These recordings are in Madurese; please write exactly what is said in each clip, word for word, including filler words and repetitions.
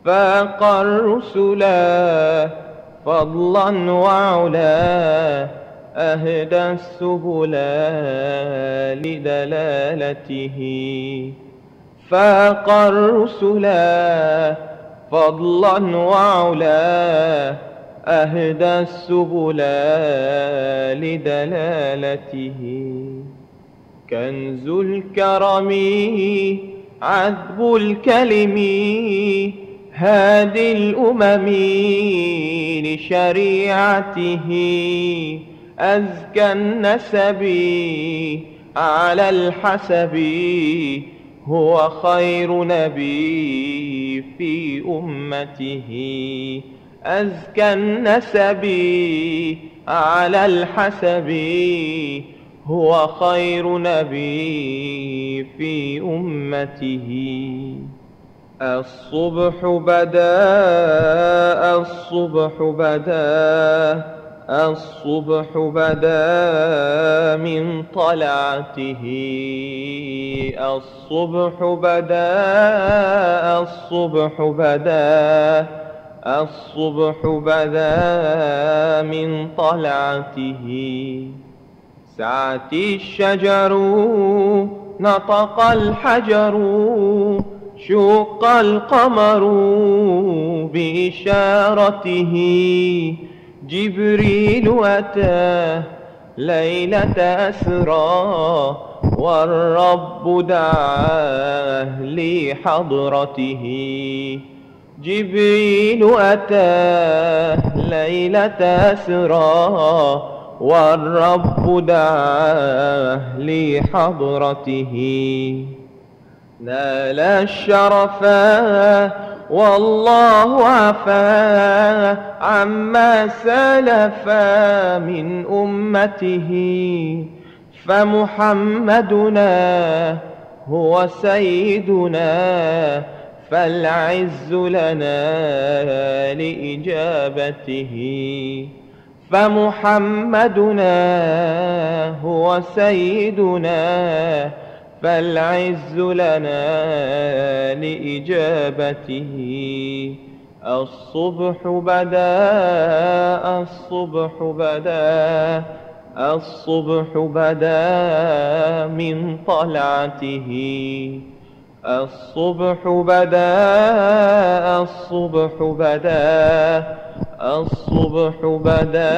فاق الرسلا فضلا وعلا، أهدى السبل لدلالته. فاق الرسلا فضلا وعلا، أهدى السبل لدلالته. كنز الكرم عذب الكلم، هادي الأمم لشريعته. أزكى النسب على الحسب، هو خير نبي في أمته. أزكى النسب على الحسب، هو خير نبي في أمته. الصبح بدا، الصبح بدا، الصبح بدا من طلعته. الصبح بدا، الصبح بدا، الصبح بدا من طلعته. سعت الشجر، نطق الحجر، شق القمر بإشارته. جبريل أتى ليلة أسرى، والرب دعاه لحضرته. جبريل أتى ليلة أسرى، والرب دعاه لحضرته. نال الشرف والله عفا عما سلف من أمته. فمحمدنا هو سيدنا، فالعز لنا لإجابته. فمحمدنا هو سيدنا، فالعز لنا لإجابته. الصبح بدا، الصبح بدا، الصبح بدا من طلعته. الصبح بدا، الصبح بدا، الصبح بدا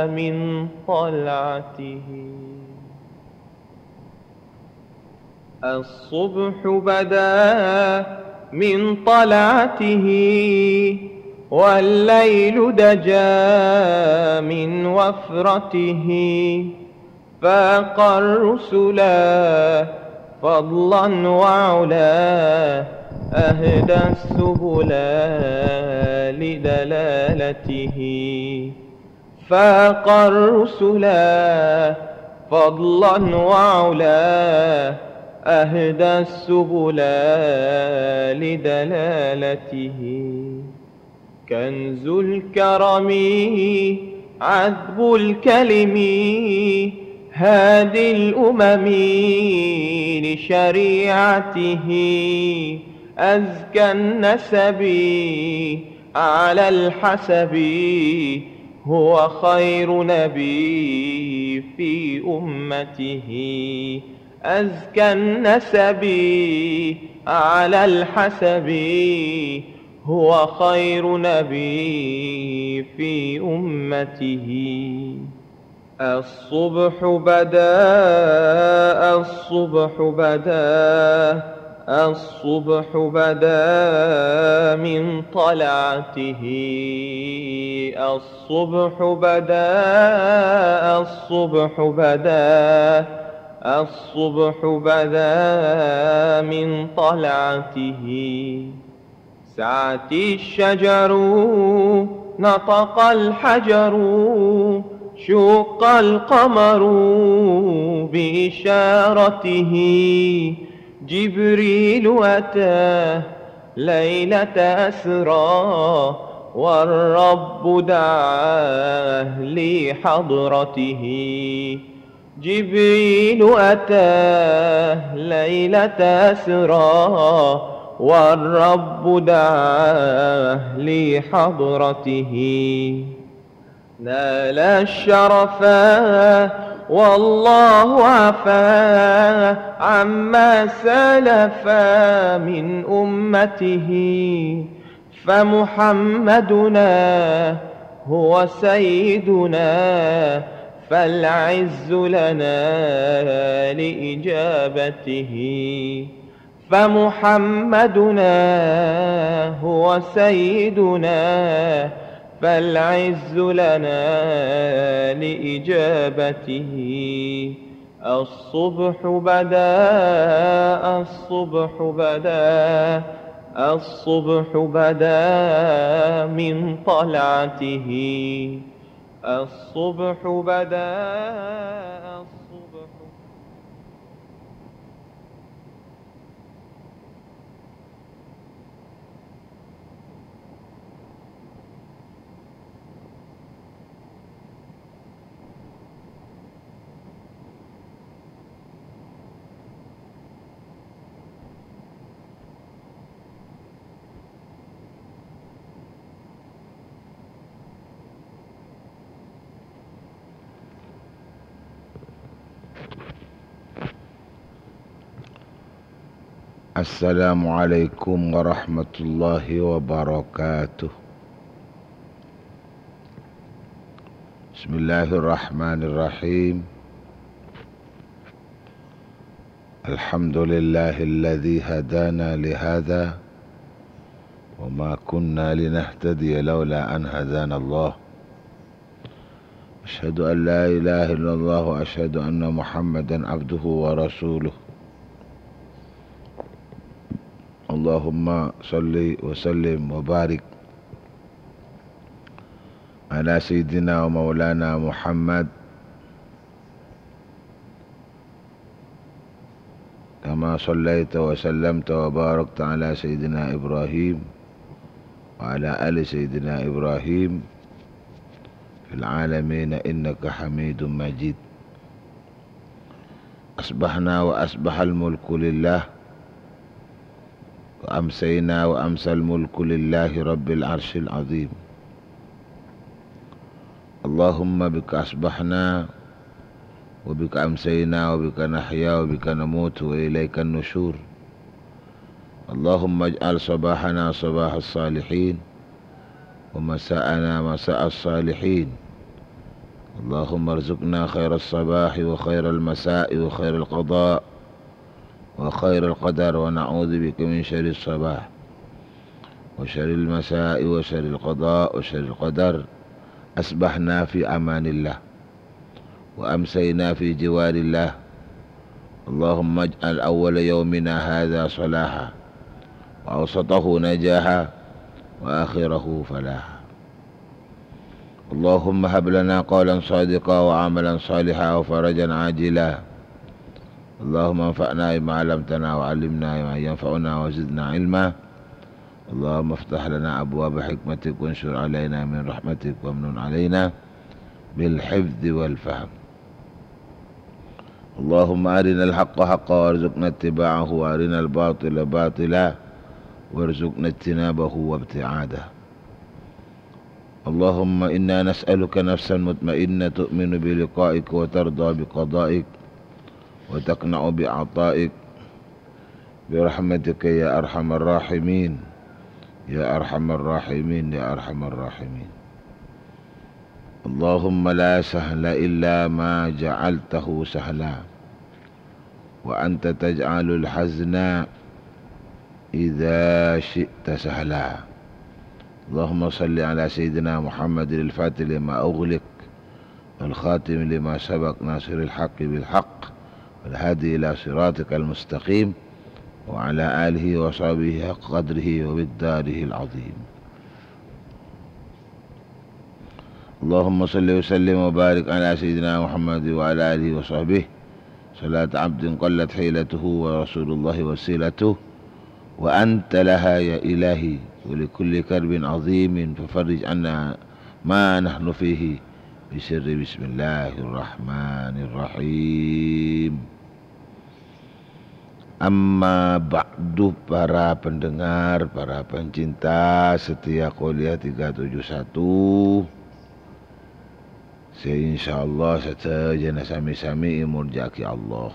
من طلعته. الصبح بدا من طلعته، والليل دجا من وفرته. فاق الرسلا فضلا وعلا، أهدى السبل لدلالته. فاق الرسلا فضلا وعلا، أهدى السبل لدلالته. كنز الكرم عذب الكلم، هادي الأمم لشريعته. أزكى النسب على الحسب، هو خير نبي في أمته. أزكى النسب على الحسب، هو خير نبي في أمته. الصبح بدا، الصبح بدا، الصبح بدا من طلعته. الصبح بدا، الصبح بدا، الصبح بدا من طلعته. سعت الشجر، نطق الحجر، شق القمر بإشارته. جبريل أتى ليلة أسرى، والرب دعاه لحضرته. جبريل أتى ليلة أسرى، والرب دعاه لحضرته، نال الشرفا والله عفا عما سلفا من أمته، فمحمدنا هو سيدنا فالعز لنا لإجابته. فمحمدنا هو سيدنا فالعز لنا لإجابته. الصبح بدا، الصبح بدا، الصبح بدا من طلعته. الصبح بدا، الصبح. Assalamualaikum warahmatullahi wabarakatuh. Bismillahirrahmanirrahim. Alhamdulillahilladzi hadana lihadza, wa ma kunna linahtadiya laula an hadanallah. Asyhadu an la ilaha illallah wa asyhadu anna Muhammadan abduhu wa rasuluh. Allahumma shalli wa sallim wa barik ala sayyidina wa maulana Muhammad, kama shallaita wa sallamta wa barakta ala sayyidina Ibrahim wa ala ali sayyidina Ibrahim fil alamin innaka Hamidum Majid. Asbahna wa asbahal mulku lillah, wa amsayna wa amsal mulku lillahi rabbil arsyil azim. Allahumma bika asbahna, wa bika amsayna, wa bika nahya, wa bika namutu, wa ilaikan nusyur. Allahumma ij'al sabahana sabahas salihin, wa masa'ana masa'as salihin. Allahumma arzuqna khairas sabahi wa khairal masa'i wa khairal qada wa khairal qadar, wa na'udzu bika min syarris sabah wa syarril masa'i wa syarril qada wa syarril qadar. Asbahna fi amanillah, wa amsayna fi jiwarillah. Allahumma ij'al awwala yaumina hadza salaha, wa awsatahu najaha, wa akhirahu falaha. Allahumma hab lana qawlan sadiqa wa amalan saliha wa farajan ajila. Allahumma anfa'na bima 'allamtana wa 'allimna ma yanfa'una wa zidna ilma. Allahumma iftah lana abwaba hikmatik wansyur 'alaina min rahmatik wamnun 'alaina bil hifdzi wal fahm. Allahumma arinal haqqa haqqa warzuqna ittiba'ahu wa arinal batila batila warzuqna ijtinabahu wa ibti'adah. Allahumma inna nas'aluka nafsan mutmainnah tu'minu bi liqa'ik wa tardha bi qada'ik wa taqna'u bi ata'ik bi rahmatika ya arhamar rahimin, ya arhamar rahimin, ya arhamar rahimin. Allahumma la sahla illa ma ja'altahu sahla, wa anta taj'alul hazna idza syi'ta sahla. Allahumma shalli ala sayyidina Muhammadin al-fatih lima ughliq, wal khatim lima sabaq, nasiril haqqi bil haqq, wal hadi ila siratikal mustaqim, wa ala alihi wa sahbihi haqqa qadrihi wa miqdarihil azim. Allahumma shalli wa sallim wa barik ala sayyidina Muhammad wa ala alihi wa sahbihi. Salata abdin qallat hilatuhu wa rasulullahi wasilatuh. Wa anta laha ya ilahi. Wa li kulli karbin azimin fafarrij anna ma nahnu fihi. Bi sirri bismillahirrahmanirrahim. Amma ba'du, para pendengar, para pencinta setia Qo'liyah tiga tujuh satu, sè insyaallah sadhâjâna sami-sami èmoljâ'aghi Allah.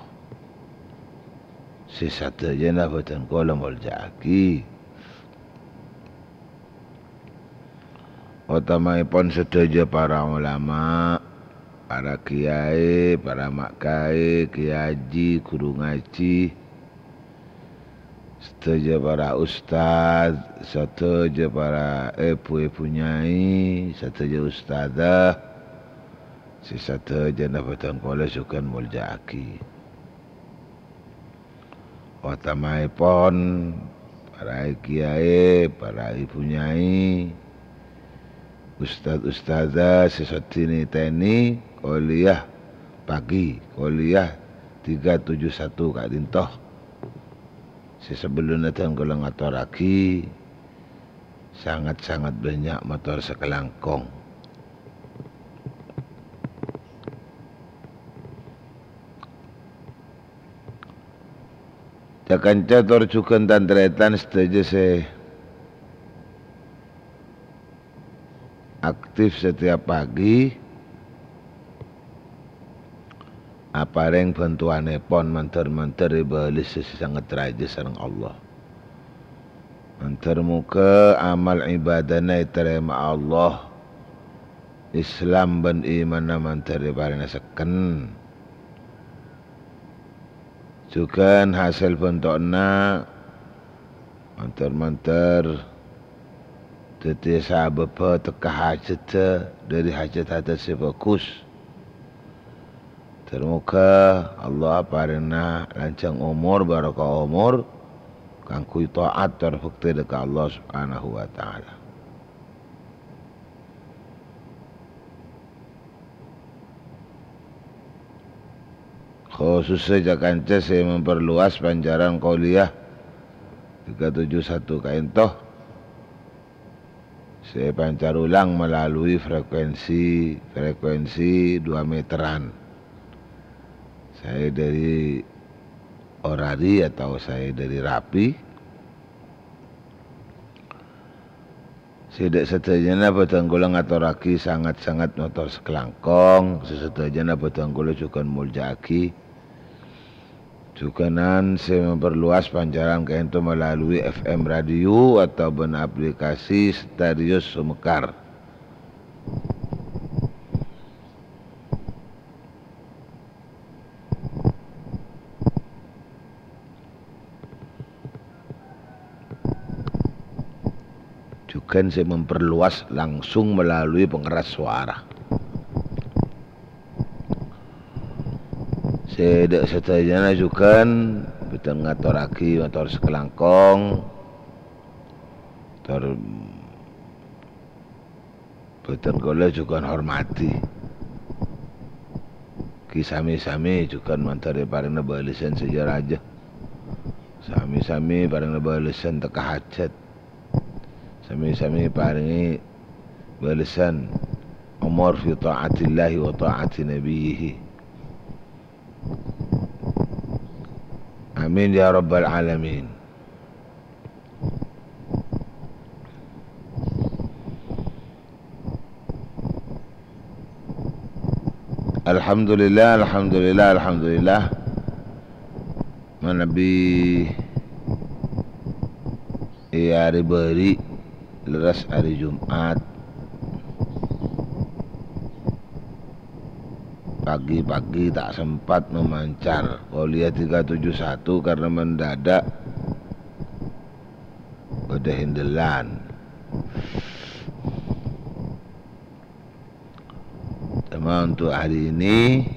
Sè sadhâjâna bhâdhân kaulâ moljâ'aghi. Otamaèpon sadhâjâ para ulama, para kiyaè, para ma' kaè, kiyaji, ghuru ngajhi, sadhâjâ para ustad, sadhâjâ para èbhu-èbhu nyai, sadhâjâ ustadzah, sè sadhâjâna bhâdhân kaulâ jhughân moljâ'aghi. Otamaèpon para kiyaè, para èbhu nyai, ustad-ustadzah sè sèddhina nètènè Qo'liyah pagi, Qo'liyah tiga tujuh satu ka'dinto. Sè sabellunna dhân kaulâ ngatorraghi, sangat-sangat bânnya' mator sakalangkong. Ca-kanca tor jhughân tan-tarètan sadhâjâ sè aktif setiap pagi, aparèng bhântowanèpon mandhâr-mandhâr èbâlesè sè sanget rajâ sareng Allah. Mandhâr moghâ amal ibadana ètarèma Allah, Islam bân imanna mandhâr èparèngana sekken. Jhughân hasèl bhântowanna mandhâr-mandhâr dhâddhiyâ sabâbbhâ tekka hajhâddhâ dhâri hajhât-hajhât sè bhâghus. Ter moghâ Allah parèngana lanjhâng omor, barokah omor, kaangghuy ta'at tor bhâktè dhâ' ka Allah Subhanahu wa Ta'ala. Khususnya ca-kanca sè memperluas pancaran Qo'liyah tiga tujuh satu ka'dinto, sè èpancar ulang melalui frekuensi, frekuensi dua meteran. Saè dhâri orari atau saè dhâri rapi. Sè dâ' sadhâjâna bhâdhân kaulâ ngatorraghi sanget-sanget mator sakalangkong, sè sadhâjâna bhâdhân kaulâ jhughân moljâ'aghi. Jhughânan sè memperluas pancaran ka'dinto melalui F M radio atau bân aplikasi Starius Sumekar. Jhughân sè memperluas langsung melalui pengeras suara. Sè dâ' sadhâjâna jhughân bhâdhân ngatorraghi mator sakalangkong, tor bhâdhân kaulâ jhughân hormadhi. Ghi sami-sami jhughân mandhâr èparèngana bâlessan sè jâ-rajâ. Sami-sami parèngana bâlessan tekka hajhât. Sami-sami parèngè bâlessan omor fi ta'atillahi wa ta'ati nabiyyihi. Amin ya rabbal alamin. Alhamdulillah, alhamdulillah, alhamdulillah. Manabi è arè bâri', lerres arè Jumat, pagi-pagi ta' sempat memancar Qo'liyah tiga tujuh satu karena mendadak bâdâ hèndellân. Cuma untuk hari ini,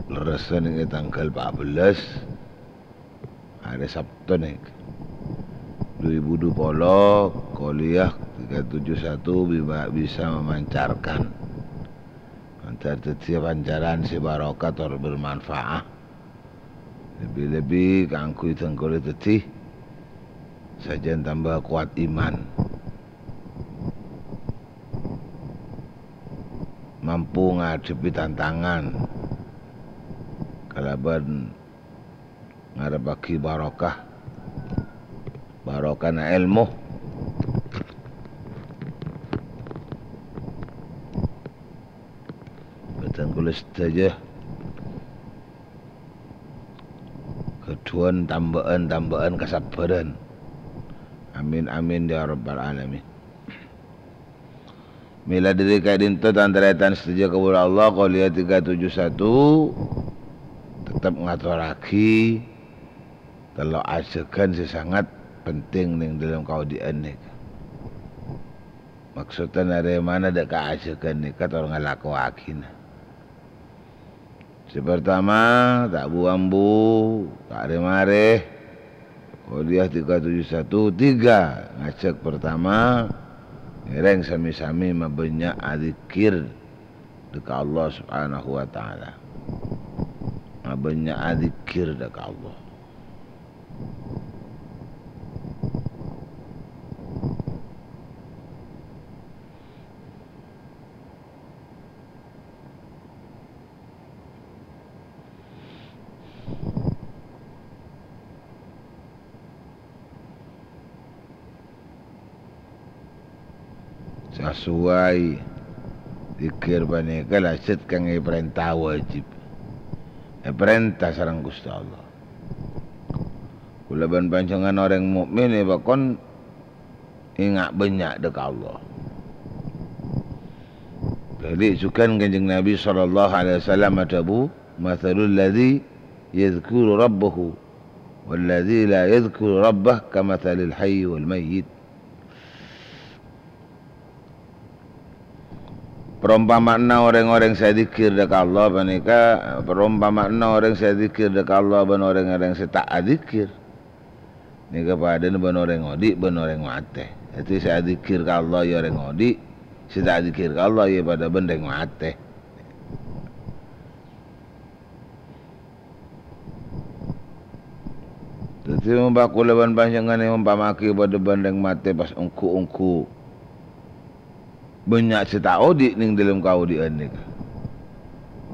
lerres nèng tangghâl empat belas, hari Sabtu nèng, dua ribu dua puluh, Qo'liyah tiga tujuh satu bi-, bisa memancarkan. Mandhâr dhâddhiyâ pancaran sè barokah tor bermanfaat. Lebbi-lebbi kaangghuy dhân kaulâ dhâddhi sajân tambah kowat iman. mampu ngadhebbhi tantangan kalabân ngarebbhâghi barokah, barokana èlmo. Bhâdhân kaulâ sadhâjâ ghâdhuwân tambâ'ân-tambâ'ân kasabbhârân. Amin, amin, ya rabbal alamin. Mèla dhâri ka'dinto, tan-tarètan sadhâjâ kaulâ Allah, Qolia tiga tujuh satu, tetep ngatorraghi tello' ajhâghân sè sangat penting neng dâlem kaodi'ân nèka. Maksodda narèmana dâ' ka ajhâghân nèka tor ngalakowaghina. Sè partama, ta' bu-ambu, ta' rè-marè. Qolia tiga tujuh satu, tiga, ngajhâk partama, ngèrèng sami-sami mabânnya' adzikkèr dâ' ka Allah Subhanahu wa Ta'ala. Mabânnya' adzikkèr dâ' ka Allah. Sasuwai, dzikkèr panèka lajhât kang èparènta wajib. Èparènta sareng Ghustè Allah. Kaulâ bân panjhennengngan orèng mukmin èpakon enga' bânnya' dâ' ka Allah. Dhâli jhughân Kanjeng Nabi sallallahu alaihi wasallam adhâbu, "Matsalul ladzi yadzkuru rabbahu wal ladzi la yadzkuru rabbah kamatsalil hayyi wal mayyit." Parompama'anna orèng-orèng sè adzikkèr dâ' ka Allah panèka, parompama'anna orèng sè adzikkèr dâ' ka Allah bân orèng-orèng sè ta' adzikkèr. Nèka padâna bân orèng odi' bân orèng matè. Dhâddhi sè adzikkèr ka Allah ya orèng odi', sè ta' adzikkèr ka Allah ya padâ bân rèng matè. Dhâddhi, mon kaulâ bân panjhennengngan èompama'aghi padâ bân rèng matè pas ongghu-ongghu bânnya' sè ta' odi' neng dâlem kaodi'ân nèka.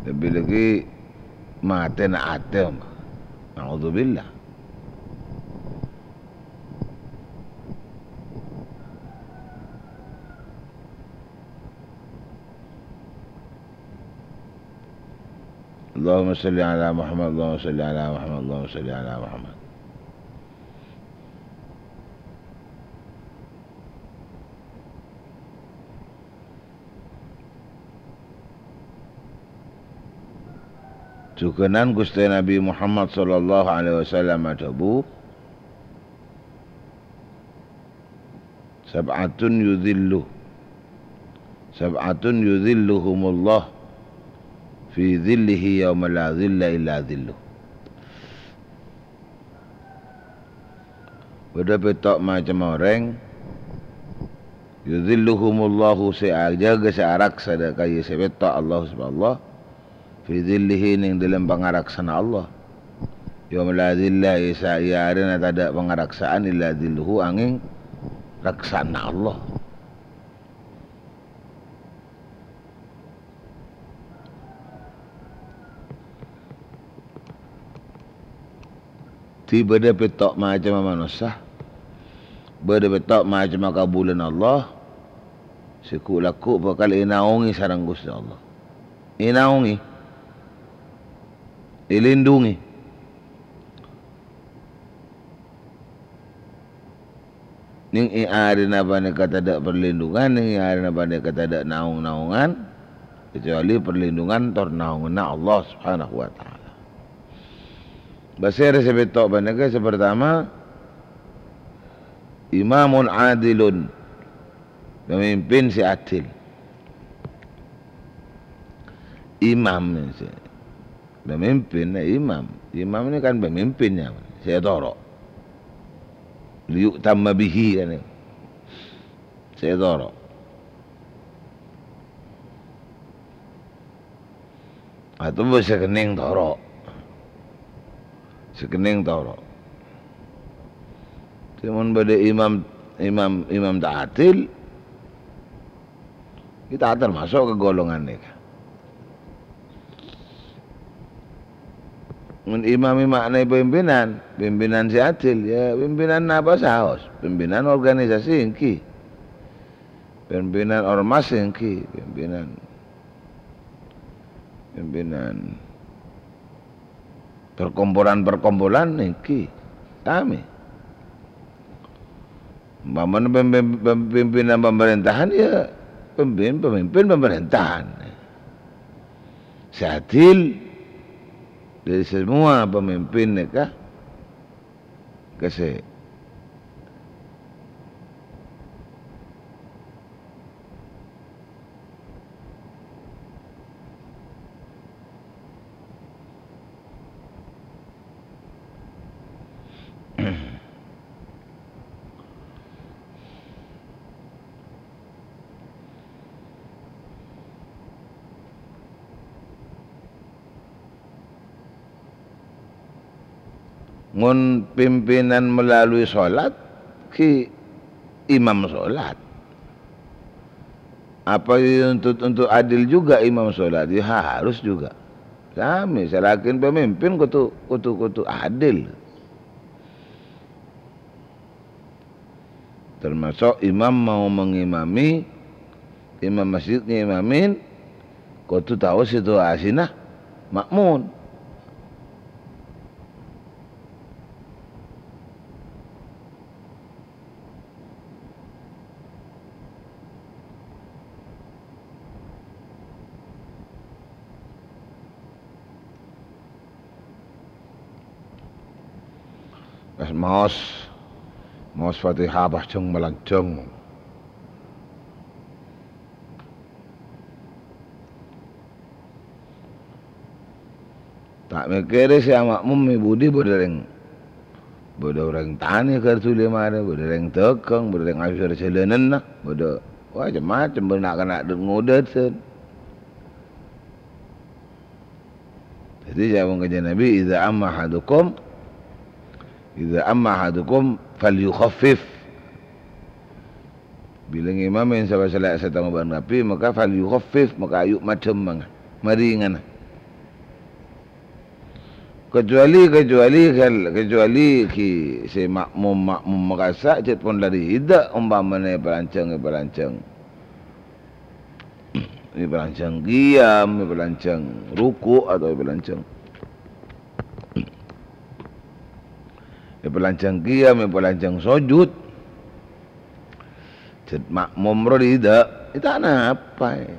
Lebbi-lebbi matèna atè, ompa. Na'udzubillah. Allahumma shalli ala Muhammad, Allahumma shalli ala Muhammad, Allahumma shalli ala Muhammad. Jhughânan Ghustè Nabi Muhammad sallallahu alaihi wasallam adhâbu, "Sab'atun yudhillu, sab'atun yudhilluhumullah fi dhillihi yauma la dhilla illa dhilluh." Bâdâ pètto' macemma orèng, yudhilluhumullahu, sè ajâgâ, sè araksa dâ' ka iyâ sè pètto' Allah, sapa Allah, fi dhillihi, neng dâlem pangaraksana Allah. Yauma la dhilla, è sa-, è arèna tadâ' pangaraksa'an illa dhilluhu, angèng raksana Allah. Dhâddhi bâdâ pètto' macemma manossa, bâdâ pètto' macemma kabulâna Allah, sè ghu'-lagghu' bhâkal ènaongè sareng Ghustè Allah. Ènaongè. Èlindhungè. Neng è arèna panèka tadâ' parlindhungan, neng è arèna panèka tadâ' naong-naongan, kecuali parlindhungan tor naonganna Allah Subhanahu wa Ta'ala. Pasèra sè pètto' panèka? Sè partama, imamun adilun, pamimpin sè adil. Imam sè Pemimpin, nah, imam. Imam ini kan pemimpinnya, sè ètoro'. Liyu'tamma bihi, kan, sè ètoro'. Atau sè kennèng toro'. Sè kennèng toro'. Cuma bâdâ imam, imam, imam ta' adil, kita termasuk ke golongan nèka. Mon imam ma'naè pimpinan, pimpinan sè adil, ya pimpinan napa saos, pimpinan organisasi èngghi, pimpinan ormas èngghi, pimpinan, pimpinan perkumpulan-perkumpulan èngghi, sami. Umpamana pem-, pem-, pem-, pimpinan pemerintahan, ya pemimpin, pemimpin pemerintahan. Sè adil dari semua pemimpin nèka kèsè. Mon pimpinan melalui sholat, ghi imam sholat. Apa dituntut untuk adil juga imam sholat? Ya harus juga. Sami, salaèn pemimpin kudu, kudu, kudu adil. Termasuk imam mau mengimami, imam masjid ngimamin, kodhu tao situasina ma'mun. Pas maos, maos Fatihah pas jhâng-malanjhâng. Ta' mèkkèrè sè ama'mum è budi bâdâ rèng, bâdâ orèng tanè ghâr dhuli marè, bâdâ rèng dhâghâng, bâdâ rèng asor jhâlânanna, bâdâ macem-macem, bâdâ na'-kana' dâ'-ngodâdhân. Dhâddhi, ca'èpon Kanjeng Nabi, "Idza amma ahadukum, idza amma ahadukum falyukhaffif." Bilâ ngimamè sapa sè la-, sèttong bân Nabi, maka falyukhaffif, maka ayu' madhemmanga, maringana. Kecuali, kecuali kal-, kecuali ghi sè ma'mum, ma'mum makassa', cè' pon la rida, ompamana èpalanjhâng, èpalanjhâng. Èpalanjhâng qiyam, èpalanjhâng ruku' atau èpalanjhâng, èpalanjhâng qiyam, èpalanjhâng sojud. Cè' ma'mum ro rida, ya ta' napa, ya.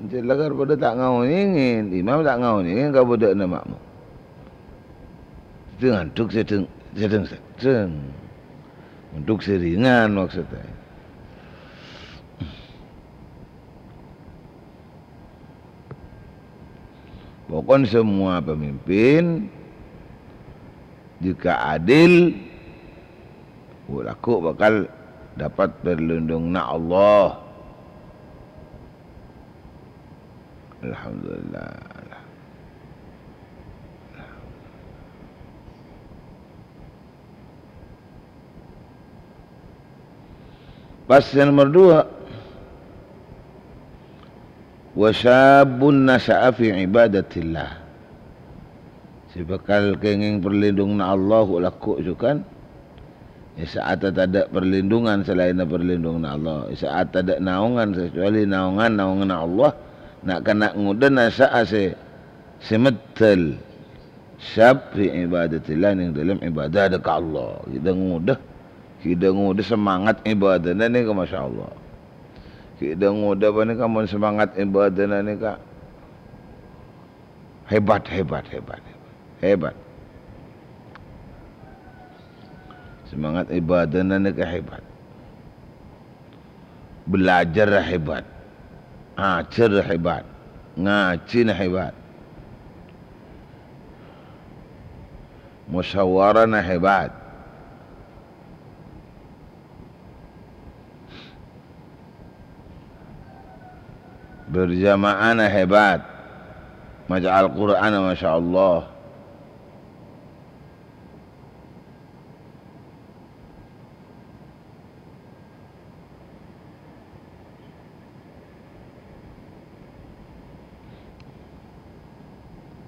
Cè' lakar padâ ta' ngaonèngè, imam ta' ngaonèngè kabâdâ'ânna ma'mum. Sèdheng andhuk, sèdheng, sèdheng, sèdheng. Andhuk sè ringan maksudnya. Pokon semua pemimpin, jika adil, lagghu' bakal dapat perlindunganna Allah. Alhamdulillah. Pas sè nomer dua, "Wa syabbun nasya'a fi ibadatillah." Sè bakal kèngèng perlindunganna Allah, lagghu' jhughân. È sa'atta tadâ' perlindungan salaènna perlindunganna Allah. È sa'atta tadâ' naongan sakecuali naongan-naonganna Allah. Na'-kana' ngodâ nasya'a sè, sè meddhâl. Syab fi ibadatillah, neng dâlem ibadah ka Allah. Ghi' dâ' ngodâ, ghi' dâ' ngodâ semangat ibadahna nèka, masyaallah. Ghi' dâ' ngodâ panèka mon semangat ibadahna nèka hebat, hebat, hebat, hebat. Hebat. Semangat ibadahna nèka hebat. Belajar hebat, ajhâr hebat, ngajhina hebat, musyawarana hebat, berjamaahna hebat, maca Al-Qur'an, masyaallah.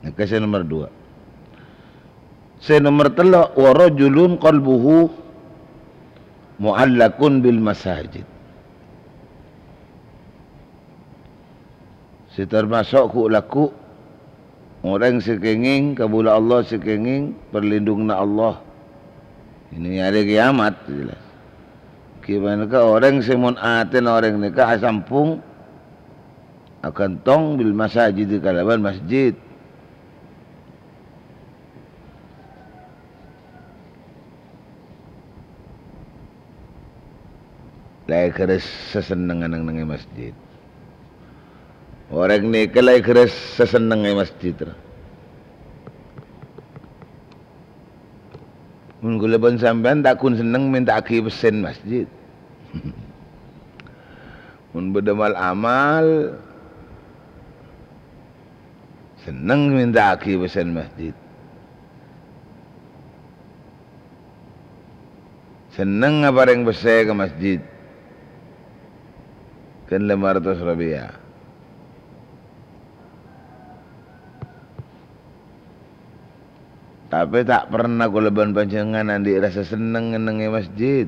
Nèka sè nomer dua. Sè nomer tello', "Wa rajulun qalbuhu mu'allaqun bil masajid." Sè tamaso' ghu'-lagghu' orèng sè kèngèng kabulâ Allah, sè kèngèng parlindunganna Allah. Ini hari kiamat, jelas. Gimana ka orèng sè mon atèna orèng nèka asampung agantong bil masajid kalabân masjid. La èghârâs sasennengngan neng, neng è masjid. Orèng nèka la èghârâs sasenneng è masjid, ra. Mon kaulâ bân sampèyan ta' ghun senneng mènta'aghi pèssèna masjid. Mon bâdâ mal-amal, senneng mènta'aghi pèssèna masjid. Senneng aparèng pèssè ka masjid. Kan lèma ratos rupiah. Tapè ta' pernah kaulâ bân panjhennengngan andi' rasa senneng neng è masjid.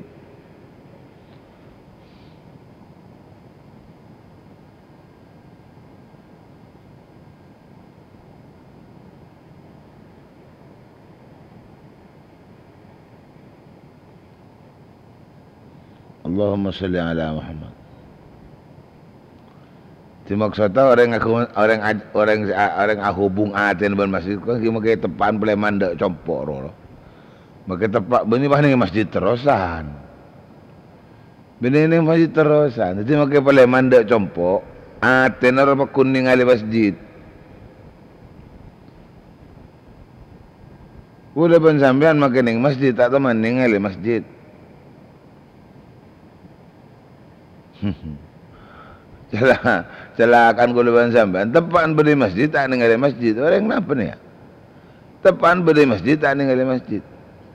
Allahumma shalli ala Muhammad. Dhâddhi maksodda orèng aghâ-, orèng aj-, orèng sè a-, orèng ahubung atèna bân masjid, kan ghi' makè teppa'an palèman dâ' compo' ro-, ro. Makè teppa' bânnè pas neng masjid terrosan. Bânnè neng masjid terrosan. Dhâddhi makè palèman dâ' compo', atèna ro pagghun nèngalè masjid. Kaulâ bân sampèyan makè neng masjid, ta' toman nèngalè masjid. Cella-, celakaan kaulâ bân sampèyan, teppa'an bâdâ è masjid, ta' nèngalè masjid. Orèng napa nèya? Teppa'an bâdâ è masjid, ta' nèngalè masjid.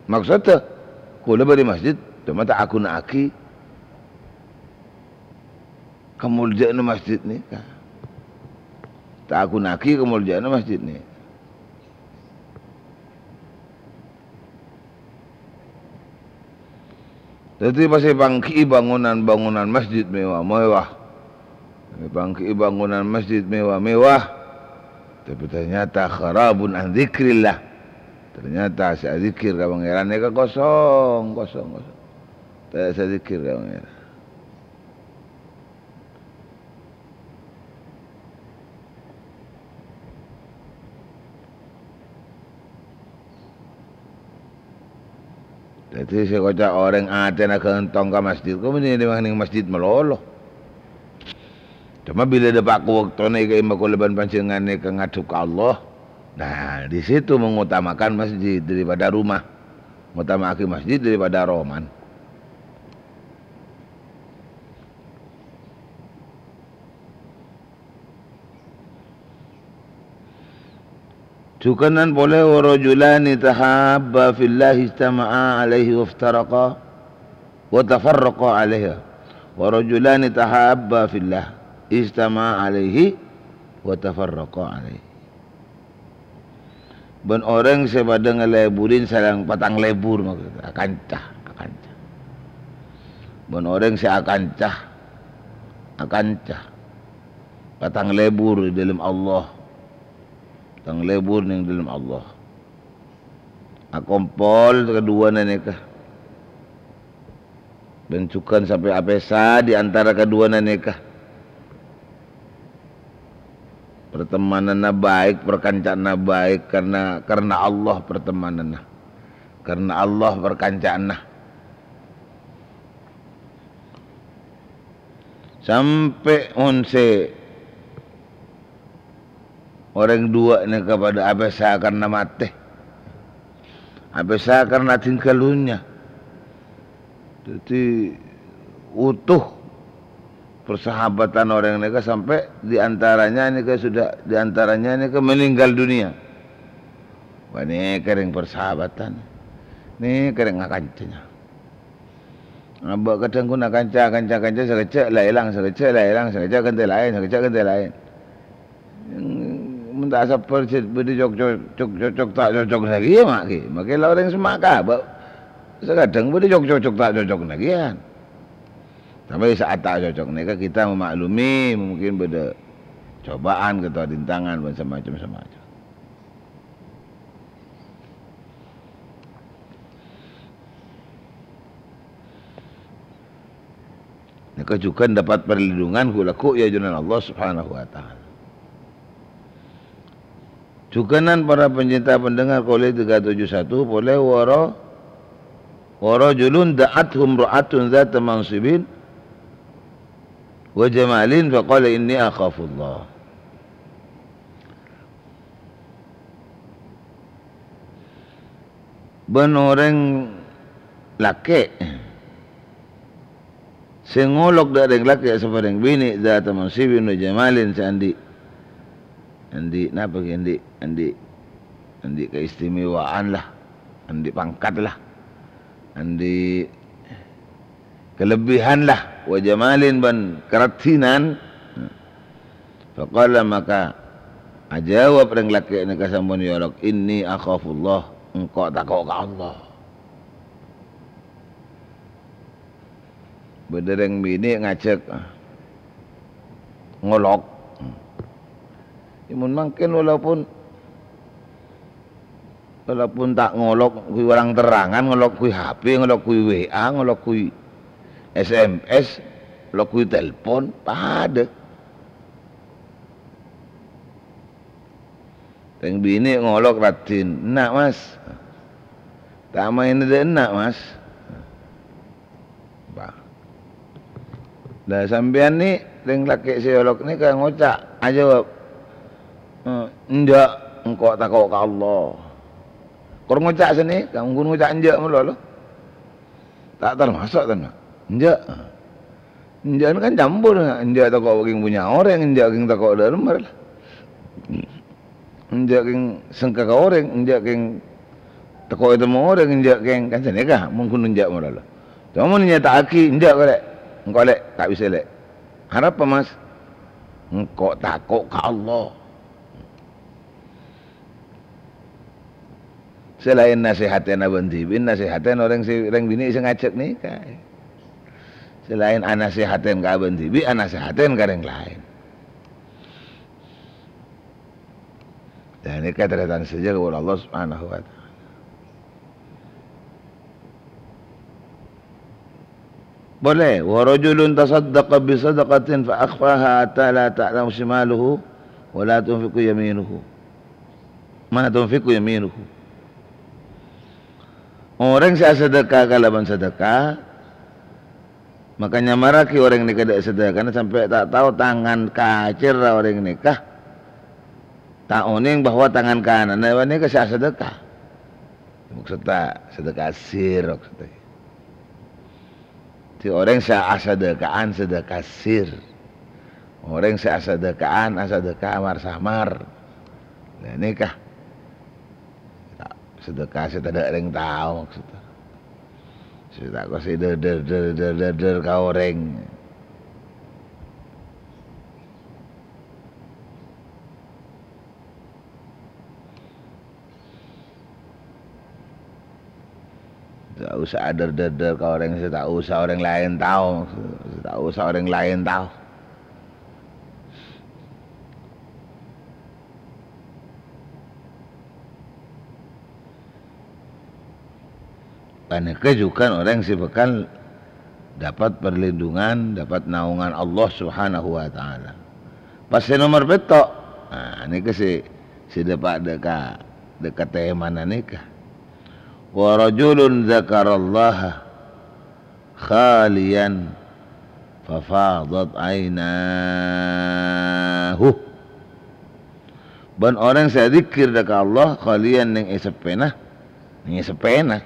Maksodda, kaulâ bâdâ è masjid, coma ta' aghuna'aghi kamoljâ'ânna masjid nèka. Ta' aghuna'aghi kamoljâ'ânna masjid nèka. Dhâddhi pas èpangghi'i bangunan-bangunan masjid mewah-mewah. Èpangghi'i bangunan masjid mewah-mewah. Tapi ternyata kharabun an dzikrillah. Ternyata sè adzikir ka Pangèran nèka kosong, kosong, kosong. Tadâ' sè adzikir ka Pangèran. Dhâddhi sè koca' orèng atèna ghântong ka masjid, kok mending neng masjid malolo. Coma bilâ dâpa' ka bâktona èka'imma kaulâ bân panjhennengngan nèka ngadhep ka Allah. Nah, di situ mengutamakan masjid daripada rumah. Ngutama'aghi masjid daripada roman. Jhughân polè, "Wa rajulani tahabba fillahi ijtama'a alaihi waftaraqa, wa tafarraqa alaihi. Wa rajulani tahabba fillah ijtama'a alaihi wa tafarraqa alaihi." Bân orèng sè padâ ngalèburè sareng patang lebur, maksodda, akanca, akanca. Bân orèng sè akanca, akanca. Patang lebur è dâlem Allah. Patang lebur neng dâlem Allah. Akompol kaduwâna nèka. Bân jhughân sampè' apèsa di antara kaduwâna nèka. Pertemananna baik, perkanca'anna baik karena, karena Allah pertemananna. Karena Allah perkanca'anna. Sampè' mon sè orèng duwâ' nèka padâ apèsa karena matè. Apèsa karena tinggal dunnya. Dhâddhi, utuh persahabatan orèng nèka sampè' di antaranya nèka sudah, di antaranya nèka meninggal dunia. Wah, nèka rèng persahabatan. Nèka rèng akancana. Abâ' kadhâng ghun akanca, akanca, akanca, sakejjhâ' la èlang, sakejjhâ' la èlang, sakejjhâ' ghântè laèn, sakejjhâ' ghântè laèn. Mon ta' sabbhâr jhâ' bâdâ cocok, cocok, cocok, ta' cocokna kèya, ma' kè. Makè la orèng semma' kabâ'. Sakadhâng bâdâ cocok, cocok, ta' cocokna kèya. Tapè sa'at ta' cocok nèka kita memaklumi, mungkin bâdâ cobaan, atawa rintangan, bân samacem-samacem. Nèka jhughân dapat perlindungan ghu-, lagghu' è ajunan Allah Subhanahu wa Ta'ala. Jhughânan para pencinta pendengar Qaulai tiga tujuh satu, polè wara-, "Wa rajulun da'athu imra'atun dzata mansibin wa jamalin faqala, 'Inni akhafullah.'" Bân orèng lakè' sè ngolok dâ' rèng lakè' sapa rèng binè' dzata mansibin wa jamalin sè andi', andi' napa ghi, andi', andi', andi' keistimewaan la, andi' pangkat la, andi' kalebbihan la, wa jamalin bân karadhinan. Faqala, maka ajâwâb rèng lakè' nèka sampon èolok, "Inni akhafullah," engko' tako' ka Allah. Bâdâ rèng binè' ngajhâk ngolok. Yâ, mon mangkèn walaupun Walaupun ta' ngolok kuwi terang-terangan, ngolok kuwi H P, ngolok kuwi W A, ngolok kuwi S M S, ngolok kuwi telepon, padâ. Rèng binè' ngolok raddhin, "Enna', Mas. Ta' maèna dâ' enna', Mas." Bâh. Lah, sampèyan nè, rèng lakè' sè èolok nèka ngoca', ajâwâb, "Eh, enjâ', engko' tako' ka Allah." Kor ngoca' sanèka, ghun ngoca' enjâ' malolo. Ta' tamaso', ta' enna'? Enjâ'. Enjâ' kan campur, enjâ' tako' kèng punya orèng, enjâ' kèng tako' dâ' remma la. Enjâ' kèng sengka ka orèng, enjâ' kèng tako' ètemmo orèng, enjâ' kèng, kan sanèka, mon ghun enjâ' malolo. Coma mon nyata'aghi, enjâ' kok, Lè'. Engko', Lè', ta' bisa, Lè'. Arapa, Mas? Engko' tako' ka Allah. Sè laèn nasèhatèn abân dhibi', nasèhatèn orèng sè, rèng binè' sè ngajhâk nèka. Sè laèn anasèhatèn ka abân dhibi', anasèhatèn ka rèng laèn. Dan nèka tarètan sadhâjâ kaulâ Allah Subhanahu wa Ta'ala. Polè, "Wa rajulun tasaddaqa bi sadaqatin fa akhfaha hatta la ta'lamu shimaluhu wa la tunfiqu yaminuhu. Ma tunfiqu yaminuhu." Orèng sè asadhâka kalabân sadhâka, maka nyamarraghi orèng nèka dâ' sadhâkana sampè' ta' tao tangan kacèrra orèng nèka ta' onèng bahwa tangan kananna panèka sè asadhâka. Maksudda sadhâka sir, maksudda. Dhi orèng sè asadhâka'an sadhâka sir. Orèng sè asadhâka'an asadhâka mar-samar. Lah nèka. Ta-, sadhâka sè tadâ' rèng tao, maksudda. Sè ta' kosè dâr-dâr ka orèng. Ta' osa adâr-dâr ka orèng sè ta' osa orèng laèn tao, sè ta' osa orèng laèn tao. Panèka jhughân orèng sè bhâkal dapat perlindungan, dapat naongan Allah Subhanahu wa Ta'ala. Pas sè nomer pètto', nah, nèka sè, sè dâpa' dâ' ka, dâ' ka tèmana nèka. "Wa rajulun dzakarallaha khaliyan fafadat ainahu." Bân orèng sè adzikir dâ' ka Allah khaliyan nèng è seppèna, nèng è seppèna.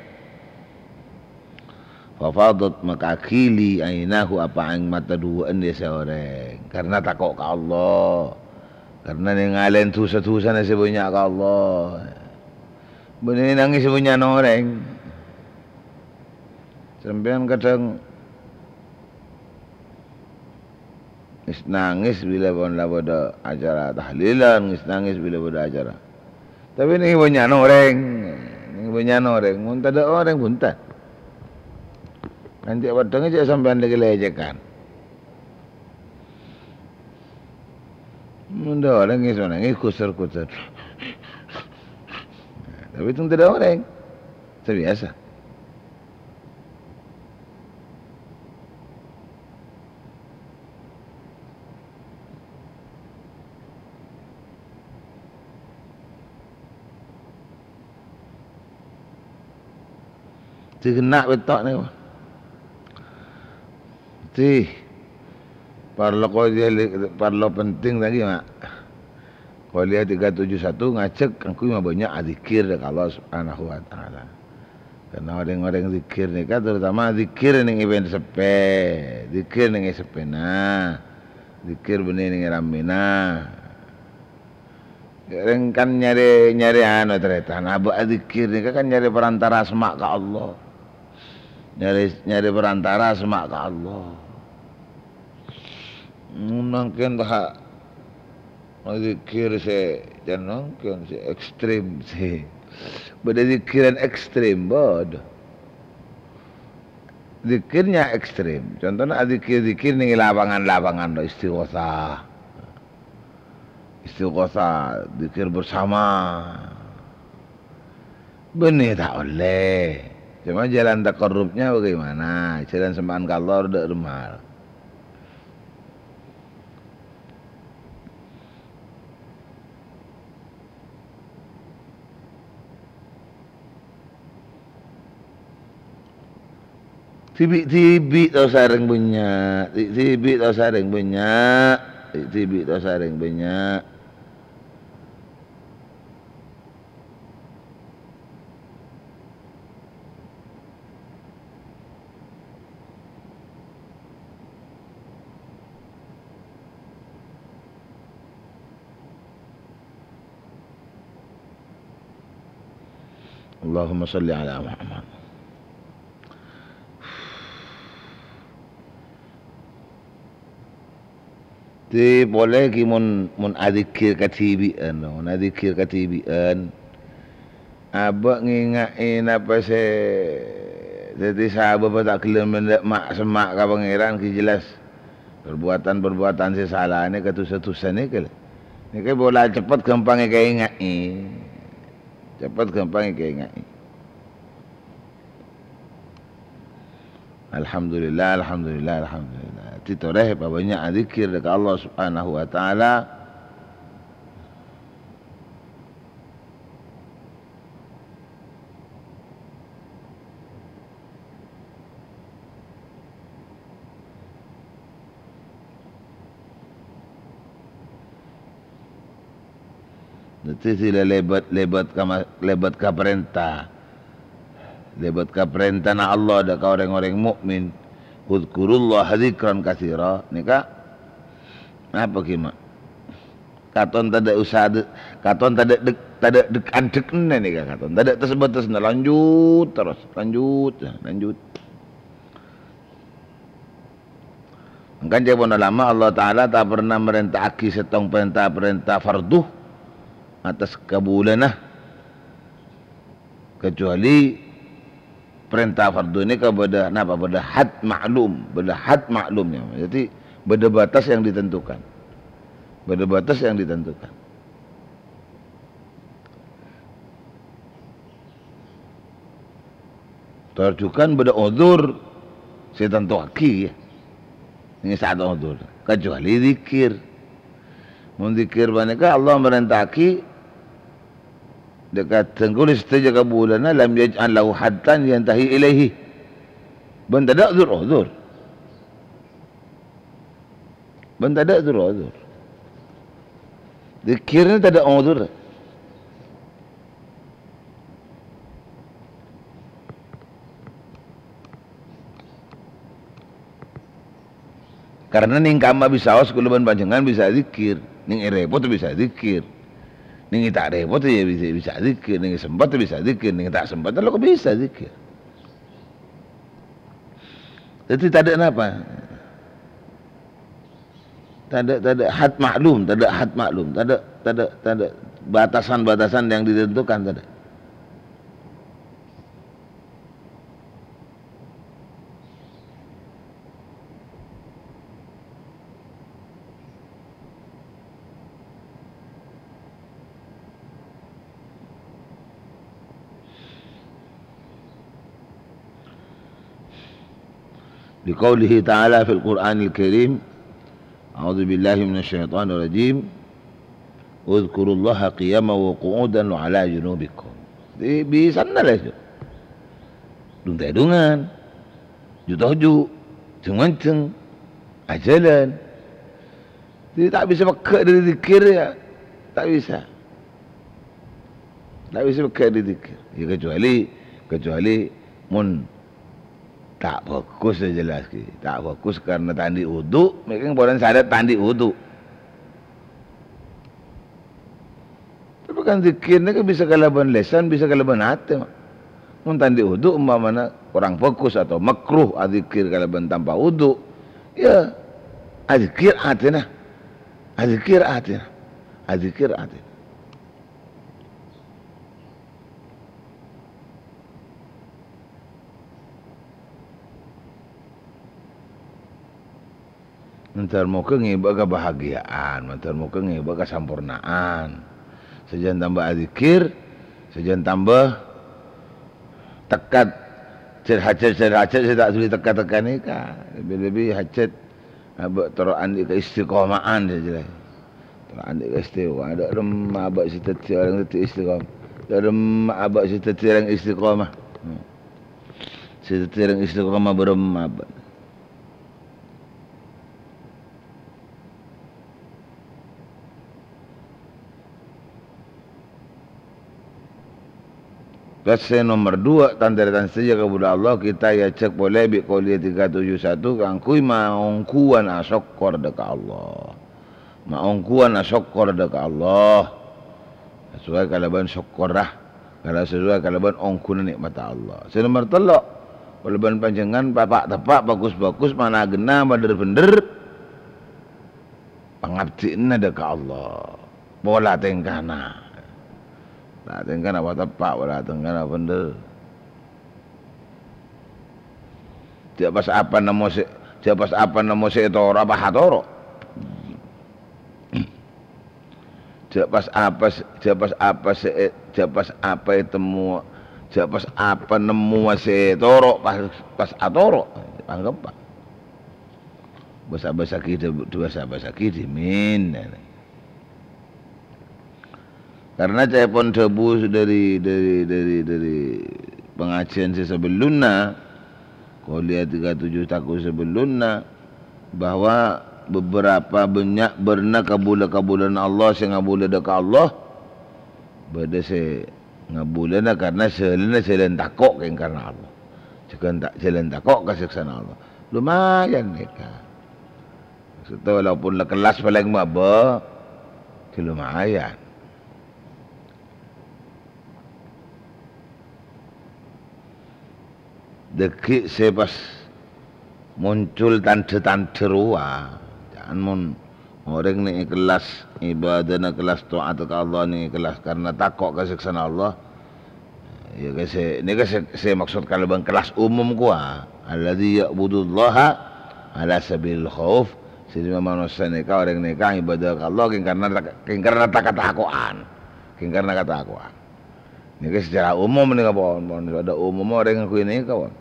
Fafadat, maka aghili, ainahu, apa aèng mata duwâ'ân dâ' sè orèng. Karna tako' ka Allah. Karna nèngalè dhusa-dhusana sè bânnya' ka Allah. Bânnè nangès bânnya'na orèng. Sampèyan kadhâng Ngès-nangès bilâ pon la bâdâ acara tahlilan, ngès-nangès bilâ bâdâ acara. Tapè nèng bânnya'na orèng, nèng bânnya'na orèng, mon tadâ' orèng bhunten. Kan cè' peddhângnga cè' sampèyan lècèk-lècèkan. Mon tadâ' orèng ngès-nangès ghusèr-ghusèr. Tapè tong tadâ' orèng. Sabiyasa. Sè ghenna' pètto' nèko. Sè parlo kodiya li-, parlo penting lagi, Ma'. Kodiya tiga tujuh satu ngajhâk kaangghuy mabânnya' adzikir ka Allah Subhanahu wa Ta'ala. Karna rèng-orèng dzikir nèka, terutama dzikir nèng è bân seppè, dzikir nèng è seppèna, dzikir bânnè nèng è rammèna. Rèng kan nyarè, nyarè anu, tarètan. Abâ' adzikir nèka kan nyarè perantara semma' ka Allah. Nyarè, nyarè perantara semma' ka Allah. Mangkèn bâdâ dzikir sè, jhân mangkèn sè ekstrem sè. Bâdâ dzikiran ekstrem, bâdâ. Dzikirnya ekstrem. Contona adzikir-dzikir nèng lapangan-lapangan, istighosah. Istighosah, dzikir bersama. Bânnè ta' ollè. Cuma jalan taqarrubnya bagaimana? Jalan semma'an ka Allah dâ' remma. Dhibi'-dhibi' ta' osa rèng bânnya', dhibi'-dhibi' ta' osa rèng bânnya', dhibi'-dhibi' ta' osa rèng bânnya'. Allahumma shalli ala Muhammad. Dhâddhi polè ghi mon, mon adzikir kadhibi'ân, mon adzikir kadhibi'ân, abâ' ngènga'è napa sè dhâddhi sabâbbhâ ta' ghellem ma'-, semma' ka Pangèran ghi jelas. Perbuatan-perbuatan sè sala nèka, dhusa-dhusa nèka lho. Nèka pola cepet ghâmpang èkaènga'è. Cepet ghâmpang èkaènga'è. Alhamdulillah, alhamdulillah, alhamdulillah. Dhâddhi torè pabânnya' adzikir ka Allah Subhanahu wa Ta'ala. Dhâddhi sila lèbât, lèbât ka ma-, lèbât ka parènta. Lèbât ka parèntana Allah dâ' ka orèng-orèng mu'min. "Udzkurullaha dzikran katsira." Nèka napa ghi, Ma'? Katon tadâ' usaha dâ-, katon tadâ' dâk-, tadâ' dâk-andâk nèka katon. Tadâ' tes-batesna, lanjut terros, lanjut, lanjut. Mangkana ca'èpon ulama, Allah Ta'ala ta' pernah marènta'aghi sèttong parènta-parènta fardhu atas kabulâna, kecuali parènta fardhu nèka bâdâ napa? Bâdâ had ma'lum, bâdâ had ma'lum, ya. Jadi, bâdâ batas yang ditentukan. Bâdâ batas yang ditentukan. Tor jhughân bâdâ udzur sè ètantowaghi, ya. Nèng saat udzur, kecuali dzikir. Mon dzikir panèka Allah marènta'aghi dâ' ka dhâlem sadhâjâ kabulâna, "Lam yaj'al lahu haddan yantahi ilaihi." Bân tadâ' udzur-udzur. Bân tadâ' udzur-udzur. Dzikirna tadâ' udzur. Karna nèng kamma bisaos kaulâ bân panjhennengngan bisa dzikir, nèng èrèpot bisa dzikir, nèng ta' rèpot ya bisa, bisa dzikir, nèng sempet bisa dzikir, nèng ta' sempet lo' bisa dzikir. Dhâddhi tadâ' napa. Tadâ', tadâ' had ma'lum, tadâ' had ma'lum, tadâ', tadâ', tadâ' batasan-batasan yang ditentukan, tadâ'. Liqaulihi ta'ala fil Qur'anil Karim, a'udzubillahi minasyaitonirrajim. "Udzkurullaha qiyaman wa qu'udan wa 'ala junubikum." Di, bisanna la, Ju. Dung-tèdungan, ju-toju', jeng-manjeng, ajhâlân. Jadi, ta' bisa pegghâ' dâri dzikir, ya. Ta' bisa. Ta' bisa pegghâ' dâri dzikir. Ya, kecuali, kecuali mon ta' bhâghus, ya jelas, ghi. Ta' bhâghus karena ta' andi' wudu, mèkèng polana syarat ta' andi' wudu. Tapè kan dzikir nèka bisa kalabân lèsan, bisa kalabân atè, Ma'. Mon ta' andi' wudu, umpamana korang bhâghus atau makruh adzikir kalabân tanpa wudu, ya, adzikir atèna. Adzikir atèna. Adzikir atèna. Mandhâr moghâ ngèbâ kabahagiya'an, mandhâr moghâ ngèbâ kasamporna'an. Sajân tamba adzikir, sajân tamba tekka jhâr hajat, jhâr hajat sè ta' dhuli tekka-tekka nèka. Lebbi-lebbi hajat abâ' terro andi' kaistiqoma'an, sè jelas. Terro andi' kaistiqoma'an. Dâ' remma abâ' sè dhâddhi orèng dhâddhi istiqomah. Dâ' remma abâ' sè dhâddhi orèng istiqomah. Hmm. Sè dhâddhi orèng istiqomah bârâmma abâ'. Terros sè nomer dua, tan-tarètan sadhâjâ kabbhi Allah, kita èajhâk polè bi' Qauliyah tiga tujuh satu kaangghuy maongghuwân asokkor dâ' ka Allah. Maongghuwân asokkor dâ' ka Allah. Sesuai kalabân sokkorra, kala sesuai kalabân ongghuna nè'matta Allah. Sè nomer tello', kalabân panjhennengngan pa'-, teppa', bhâghus-bhâghus, mana genna, bhender-bhender. Pangabdhina dâ' ka Allah. Pola tèngkana. Pola tèngkana apa teppa', pola tèngkana bhender. Jhâ' pas apa nemmo sè, jhâ' pas apa nemmo sè ètoro', apa atoro'. Jhâ' pas apa s-, jhâ' pas apa sè è-, jhâ' pas apa ètemmo, jhâ' pas apa nemmowa sè ètoro', pas, pas atoro'. Anggep, Pak. Bâsa-bâsa ghi-, bâsa-bâsa ghi-, dhimèn. Karena ca'èpon dhâbu dhâri, dhâri, dhâri, dhâri pangajhiyân sè sabellunna, Qauliyah tiga tujuh tako sabellunna, bahwa beberapa bânnya' bârna kabulâ-kabulâna Allah sè ngabulâ dâ' ka Allah, bâdâ sè ngabulâna karna jhâlânna jhâlân tako' kèng karna Allah. Jhâlân ta-, jhâlân tako' ka sèksana Allah. Lumayan nèka. Maksudnya walaupun la kellas palèng mabâ, ya lumayan. Dhâggi' sè pas muncul tandhâ-tandhâ rowa. Jhâ' mon orèng nè' ikhlas, ibadahna ikhlas, taat ka Allah nè' ikhlas karna tako' ka sèksana Allah. Ya, ka sè, nèka sè, sè maksud kalabân kelas umum kowa. Alladzi ya'budullaha ala sabilil khauf. Sè dimma manossa nèka, orèng nèka ibadah ka Allah kèng karna tak-, kèng karna tak-, katako'an. Kèng karna katako'an. Nèka secara umum nèka, pon, pon. Pada umum orèng ngangguy nèka, pon.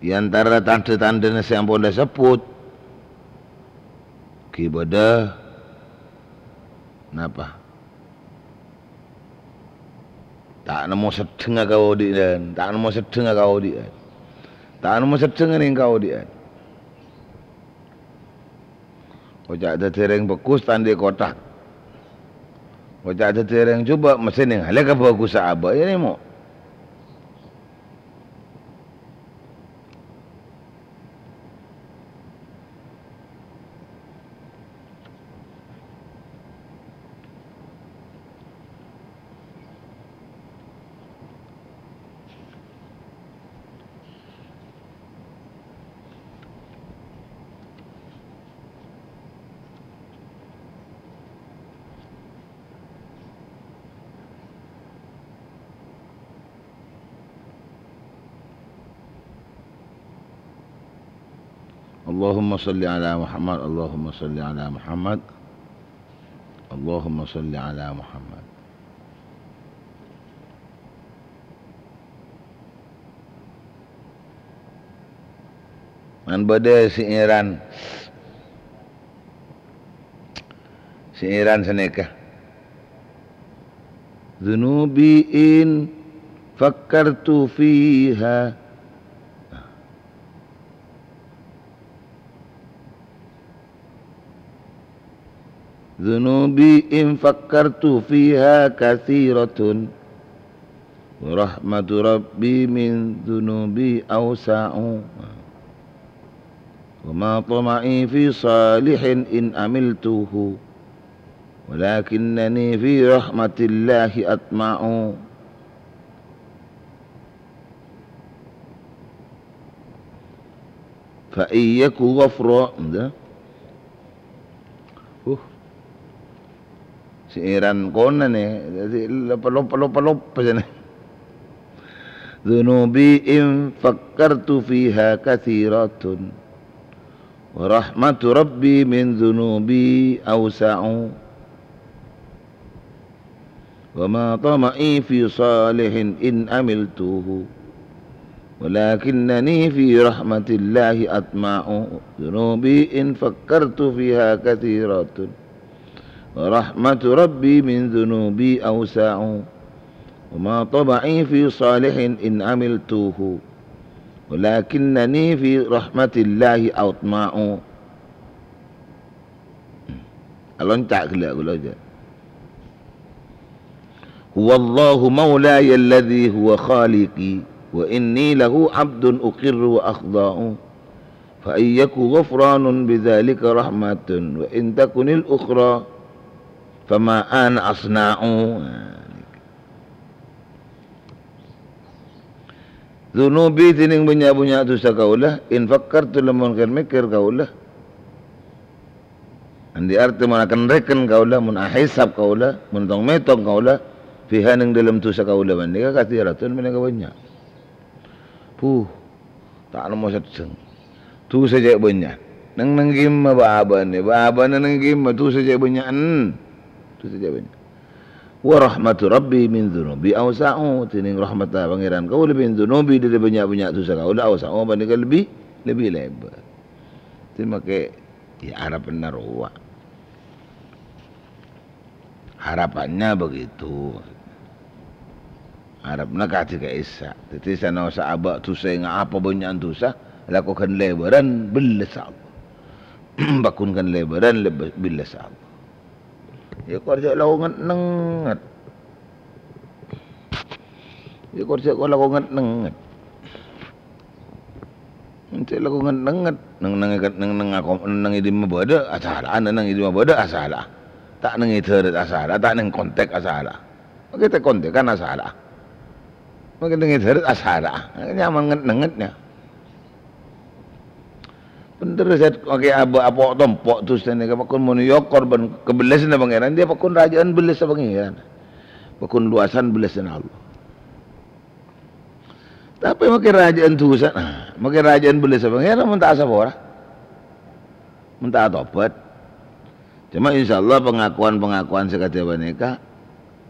È antara tandhâ-tandhâna sè ampon èsebbhut, ghi' bâdâ napa? Ta' nemmo seddhengnga kaodi'ân, ta' nemmo seddhengnga kaodi'ân. Ta' nemmo seddhengnga nèng kaodi'ân. Oca' dhâddhi orèng bhâghus ta' andi' kothak. Oca' dhâddhi orèng jhubâ' mestè nèngalè kabhâghusan abâ', ya, nemmo. Allahumma shalli ala Muhammad, Allahumma shalli ala Muhammad, Allahumma shalli ala Muhammad. Kan bâdâ sè èran, sè èran sanèka. Dzunubi in fakkartu fiha. Dzunubi in fakkartu fiha katsiratun, wa rahmatu Rabbi min dzunubi awsa'u. Wa ma tama'i fi shalihin in amiltuhu, walakinnani fi rahmatillahi atma'u. Fa iyyaku ghafra-, nda. Uh. Sè èran kona nè, dhâddhi loppa, loppa, loppa, loppa sèna. Dzunubi in fakkartu fiha katsiratun. Wa rahmatu Rabbi min dzunubi awsa'u. Wa ma tama'i fi shalihin in amiltuhu, walakinnani fi rahmatillahi atma'u. Dzunubi in fakkartu fiha katsiratun, wa rahmatu Rabbi min dzunubi awsa'u. Wa ma tama'i fi shalihin in amiltuhu, walakinnani fi rahmatillahi atma'u. Alonca' ghellâ' kaulâ jâ. Huwallahu maulaya alladzi huwa khaliqi, wa inni lahu abdun uqirru wa akhda'u. Fa iyyaku ghufranun bidzalika rahmatun, wa in takunil ukhra fama ana asna'u. Nah, nèka. Dzunubi dhinèng bânnya'-bânnya' dhusa kaulâ, in fakkartu lamon kèr-mèkkèr kaulâ. Andi' artè mon akèn-rèkèn kaulâ, mon ahisab kaulâ, mon tong-mètong kaulâ, fiha neng dhâlem dhusa kaulâ panèka katsiratun panèka bânnya'. Puh, ta' nemmo seddheng. Dhusa cè' bânnya'. Neng-neng gimma bâ-abâna, bâ-abâna neng gimma, dhusa cè' bânnya'an. Dhusa cè' bânnya'. Wa rahmatu Rabbi min dzunubi awsa'u, dhinèng rahmatta Pangèran kaulâ min dzunubi dhâri bânnya'-bânnya' dhusa kaulâ, awsa'u panèka lebbi, lebbi lèbâr. Dhâddhi makè, ya, arapanna rowa. Harapannya begitu. Arepna kadhi ka'issa'. Dhâddhi sanaossa abâ' dhusa, nga-, apa bânnya'an dhusa, la ko ghân lèbârân bellessa Allah. Pagghun ghân lèbârân lèbâ-, bellessa Allah. Ya, kor jhâ' lako nget-nengnget. Ya, kor jhâ' ko lako nget-nengnget. Cè' lako nget-nengnget, neng, neng, neng, neng, ako-, neng è dimma bâdâ, asala'an, neng è dimma bâdâ, asala'a. Ta' neng è dhârât asala'a, ta' neng kontèk asala'a. Makè ta' kontèkan asala'a. Makè neng è dhârât asala'a. Nyaman nget-nengnget, ya. Bhendher, Zat, makè abâ' apo' tompo' dhusana ka pagghun mon èokor bân kabellessanna Pangèran, dhiyâ pagghun rajâ'ân bellessa Pangèran. Pagghun lowasan bellessanna Allah. Tapè makè rajâ'ân dhusa, nah, makè rajâ'ân bellessa Pangèran mon ta' asapora. Mon ta' atobhât. Coma insyaallah pangakowan-pangakowan sè kadhi panèka,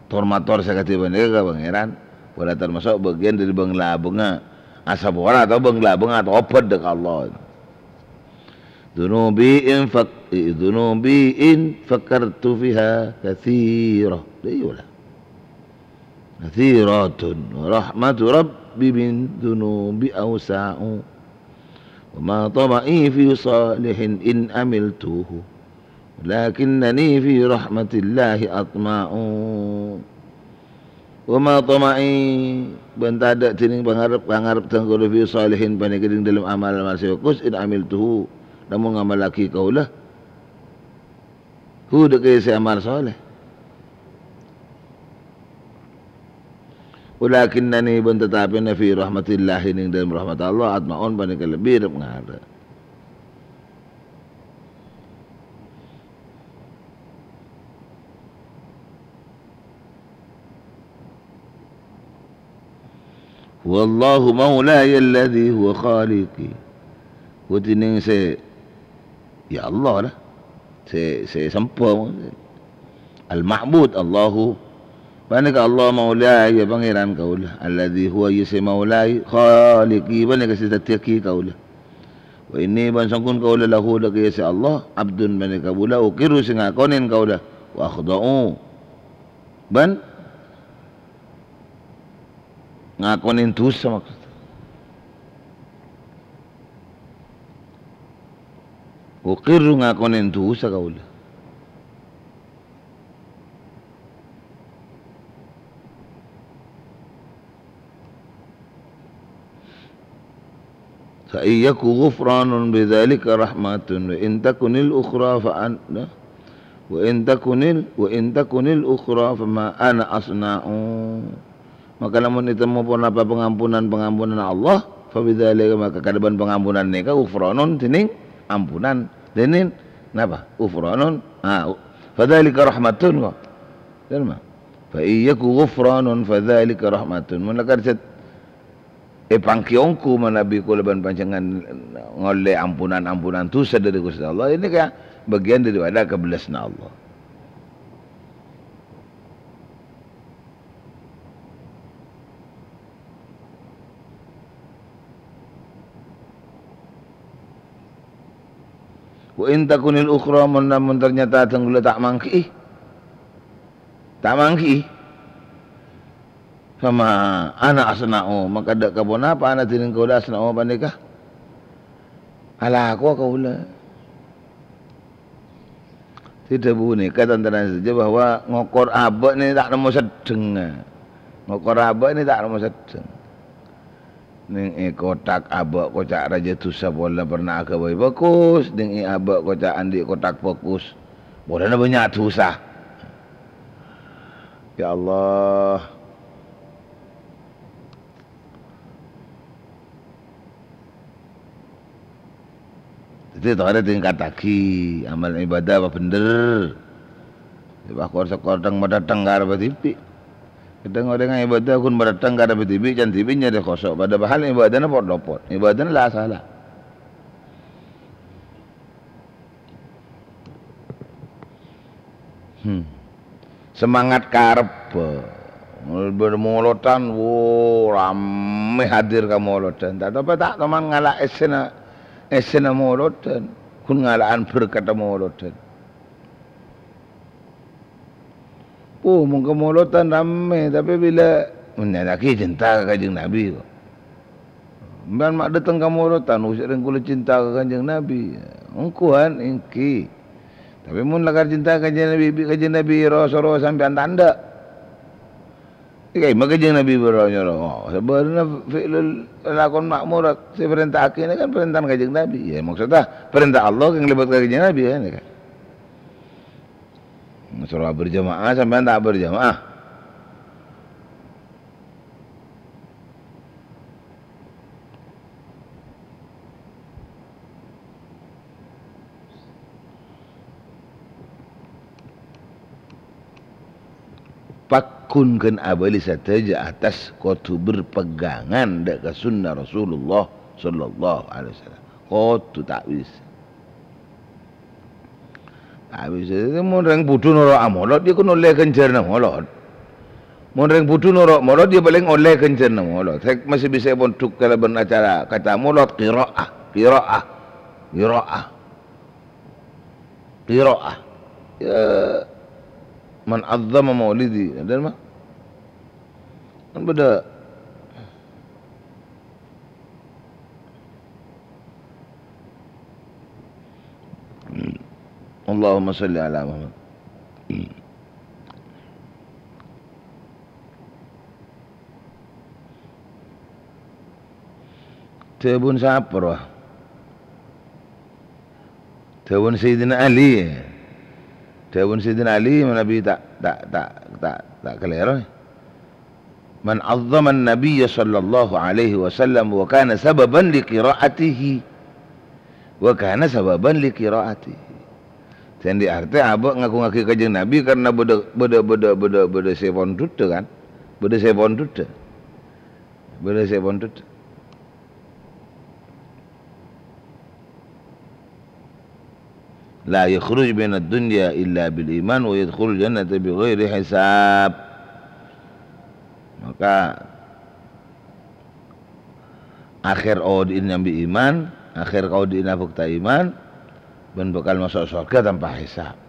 tor-mator sè kadhi panèka ka Pangèran, pola tamaso' bâgiyân dhâri bâng-labângnga asapora otabâ bâng-labângnga atobhât dâ' ka Allah. Dzunubi in fak-, eh, dzunubi in fakkartu fiha katsira. Iyâ la. Katsiratun wa rahmatu Rabbi min dzunubi awsa'u. Wa ma tama'i fi shalihin in amiltuhu. Lakinnani fi rahmatillahi atma'u. Wa ma tama'i, bân tadâ' dhinèng pangarep-pangarep dhâng kaulâ fi shalihin panèka dhing dhâlem amal-amal sè bhâghus in amiltuhu, lamon ngamallaghi kaulâ. Hu, dâ' kèya sè amal sholeh. Walakinnani, bân tatapèna, fi rahmatillahi, neng dhâlem rahmat Allah, atma'un, panèka lebbi rep-ngarep. Huwallahu maulaya alladzi huwa khaliqi. Wa dhinèng sè Ya Allah la. Sè, sè sembhâ. Al-Ma'bud, Allahu. Panèka Allah Maulaya, Pangèran kaulâ. Alladzi huwa, iyâ sè maulai, khaliqi, panèka sè dhâddhiyâghi kaulâ. Wa inni, bân songghun kaulâ, lahu, dhâ' ka iyâ sè Allah, abdun, panèka bulâ, uqirru, sè ngakonè kaulâ. Wa akhdha'u. Bân ngakonè dhusa, maksod. Uqirru, ngakonè dhusa kaulâ. Fa in yaku ghufranun bidzalika rahmatun, wa in takunil ukhra fa an-, wa in takunil, wa in takunil ukhra fa ma ana asna'u. Maka lamon ètemmo ponapa pangampunan-pangampunan Allah, fa bidzalika, maka kalabân pangampunan nèka ghufranun, dèning ampunan. Dèning napa? Ghufranun. Ah, fa dzalika rahmatun kok. Dèn ma? Fa in yaku ghufranun fa dzalika rahmatun. Mon lakar sè èpangghi ongghu manabi kaulâ bân panjhennengngan ngollè ampunan-ampunan dhusa dhâri Ghustè Allah, ini ka bagian daripada kabellasna Allah. Wa in takunil ukhra, mon, mon ternyata dhâng kaulâ ta' mangghi'i. Ta' mangghi'i. Fama ana asna'u, maka dhâ' ka ponapa ana dèning kaulâ asna'u panèka? Alakowa kaulâ. Sè dhâbu nèka, tan-tarètan sadhâjâ, bahwa ngokor abâ' nè ta' nemmo seddheng. Ngokor abâ' nè ta' nemmo seddheng. Nèng è kotak abâ' koca' rajâ dhusa polè perna aghâbây bhâghus, nèng è abâ' koca' andi' kotak bhâghus, polana bânnya' dhusa. Ya Allah. Dhâddhi, torè tingkattaghi amal ibadah apa bhender. Coba kor-, sekor teng madâteng ka arep dhibi'. Kadhâng orèng ibadah ghun madâteng ka arep dhibi', can dhibi' nyarè khusyu'. Padahal ibadahna pot-lopot. Ibadahna la sala. Hmm. Semangat karebbhâ. Molotan, wo, rammè hadir ka molotan. Ta-, tapè ta' toman ngala' essèna, essèna molotan. Ghun ngala'an berkatta molotan. Oh, mon ka molotan rammè, tapè bilâ, mon nyata'aghi cinta ka Kanjeng Nabi, kok. Sampèyan ma' dâteng ka molotan, "Oh, sèrèng kaulâ cinta ka Kanjeng Nabi." Ongghuwân, èngghi. Tapè mon lakar cinta ka Kanjeng Nabi, bi' Kanjeng Nabi ro-, soro sampèyan ta' endâ'. Èkaèma Kanjeng Nabi bârâ nyoro. Oh, sabârâna fi'lul lakon ma'murat sè èparènta'aghi ini kan parèntana Kanjeng Nabi. Ya, maksudnya parènta Allah kèng lèbât ka Kanjeng Nabi, kan, ya kan? Soro berjamaah, sampèyan ta' berjamaah. Pagghun ghân abâli sadhâjâ attas kodhu berpegangan dâ' ka sunnah Rasulullah sallallahu alaihi wasallam. Kodhu ta' bisa. Ta' bisa. Mon rèng budhu noro' amolod, iyâ ghun ollè ghânjhârânna molod. Mon rèng budhu noro' molod, iyâ palèng ollè ghânjhârânna molod. Sè masih bisa èpondhuk kalabân acara kaca molod, qira'ah, qira'ah, qira'ah, qira'ah. Ya, man 'azzama maulidi. Dâ' remma? Kan bâdâ. Allahumma shalli ala Muhammad. Dhâbuna sapa rowa? Dhâbuna Sayyidina Ali. Dhâbuna Sayyidina Ali manabi ta', ta', ta', ta', ta' kalèro. "Man 'azzama an-nabiyya sallallahu alaihi wasallam wa kana sababan li qira'atihi." Wa kana sababan li qira'atihi. Sè andi' artè abâ' ngagungngaghi Kanjeng Nabi karna bâdâ, bâdâ, bâdâ, bâdâ, bâdâ sè pondhudhâ, kan? Bâdâ sè pondhudhâ. Bâdâ sè pondhudhâ. La yakhruju minad dunya illa bil iman wa yadkhulul jannata bighairi hisab. Maka akhèr odi'na nyambi iman, akhèr kaodi'na abhâkta iman, bân bhâkal maso' sowarghâ tanpa hisab.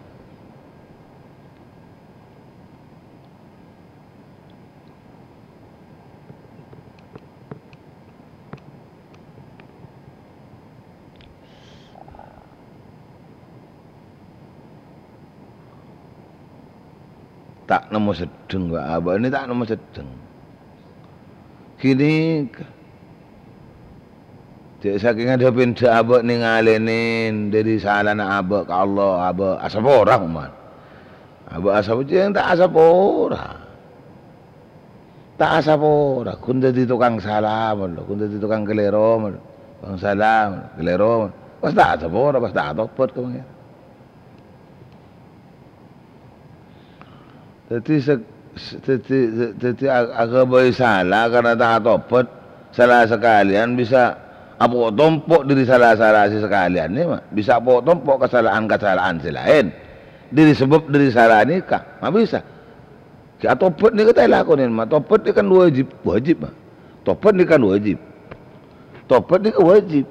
Ta' nemmo seddheng, Pak. Abâ' nè ta' nemmo seddheng. Ghânèka. Jhâ' sakènga dhâ-pèndhâ abâ' nèngalènè dhâri salana abâ' ka Allah, abâ' asapora, man. Abâ' asapora, jhâ' ta' asapora. Ta' asapora, ghun dhâddhi tokang sala, mon. Ghun dhâddhi tokang kalèro, mon. Tokang sala, mon. Kalèro, mon. Pas ta' asapora, pas ta' atobhât ka Pangèran. Dhâddhi se-, se-, dhâddhi, dhâddhi a-, aghâbây sala karna ta' atobhât, sala sakalèyan bisa apo-, tompo' dhâri sala-sala sè sakalèyan nè, ma'. Bisa apo-, tompo' kasala'an-kasala'an sè laèn. Dhâri sabâb dhâri sala nèka, ma' bisa. Ghi' atobhât nèka ta' èlakonè, ma'. Tobhât nèka kan wajib, wajib, ma'. Tobhât nèka kan wajib. Tobhât nèka wajib.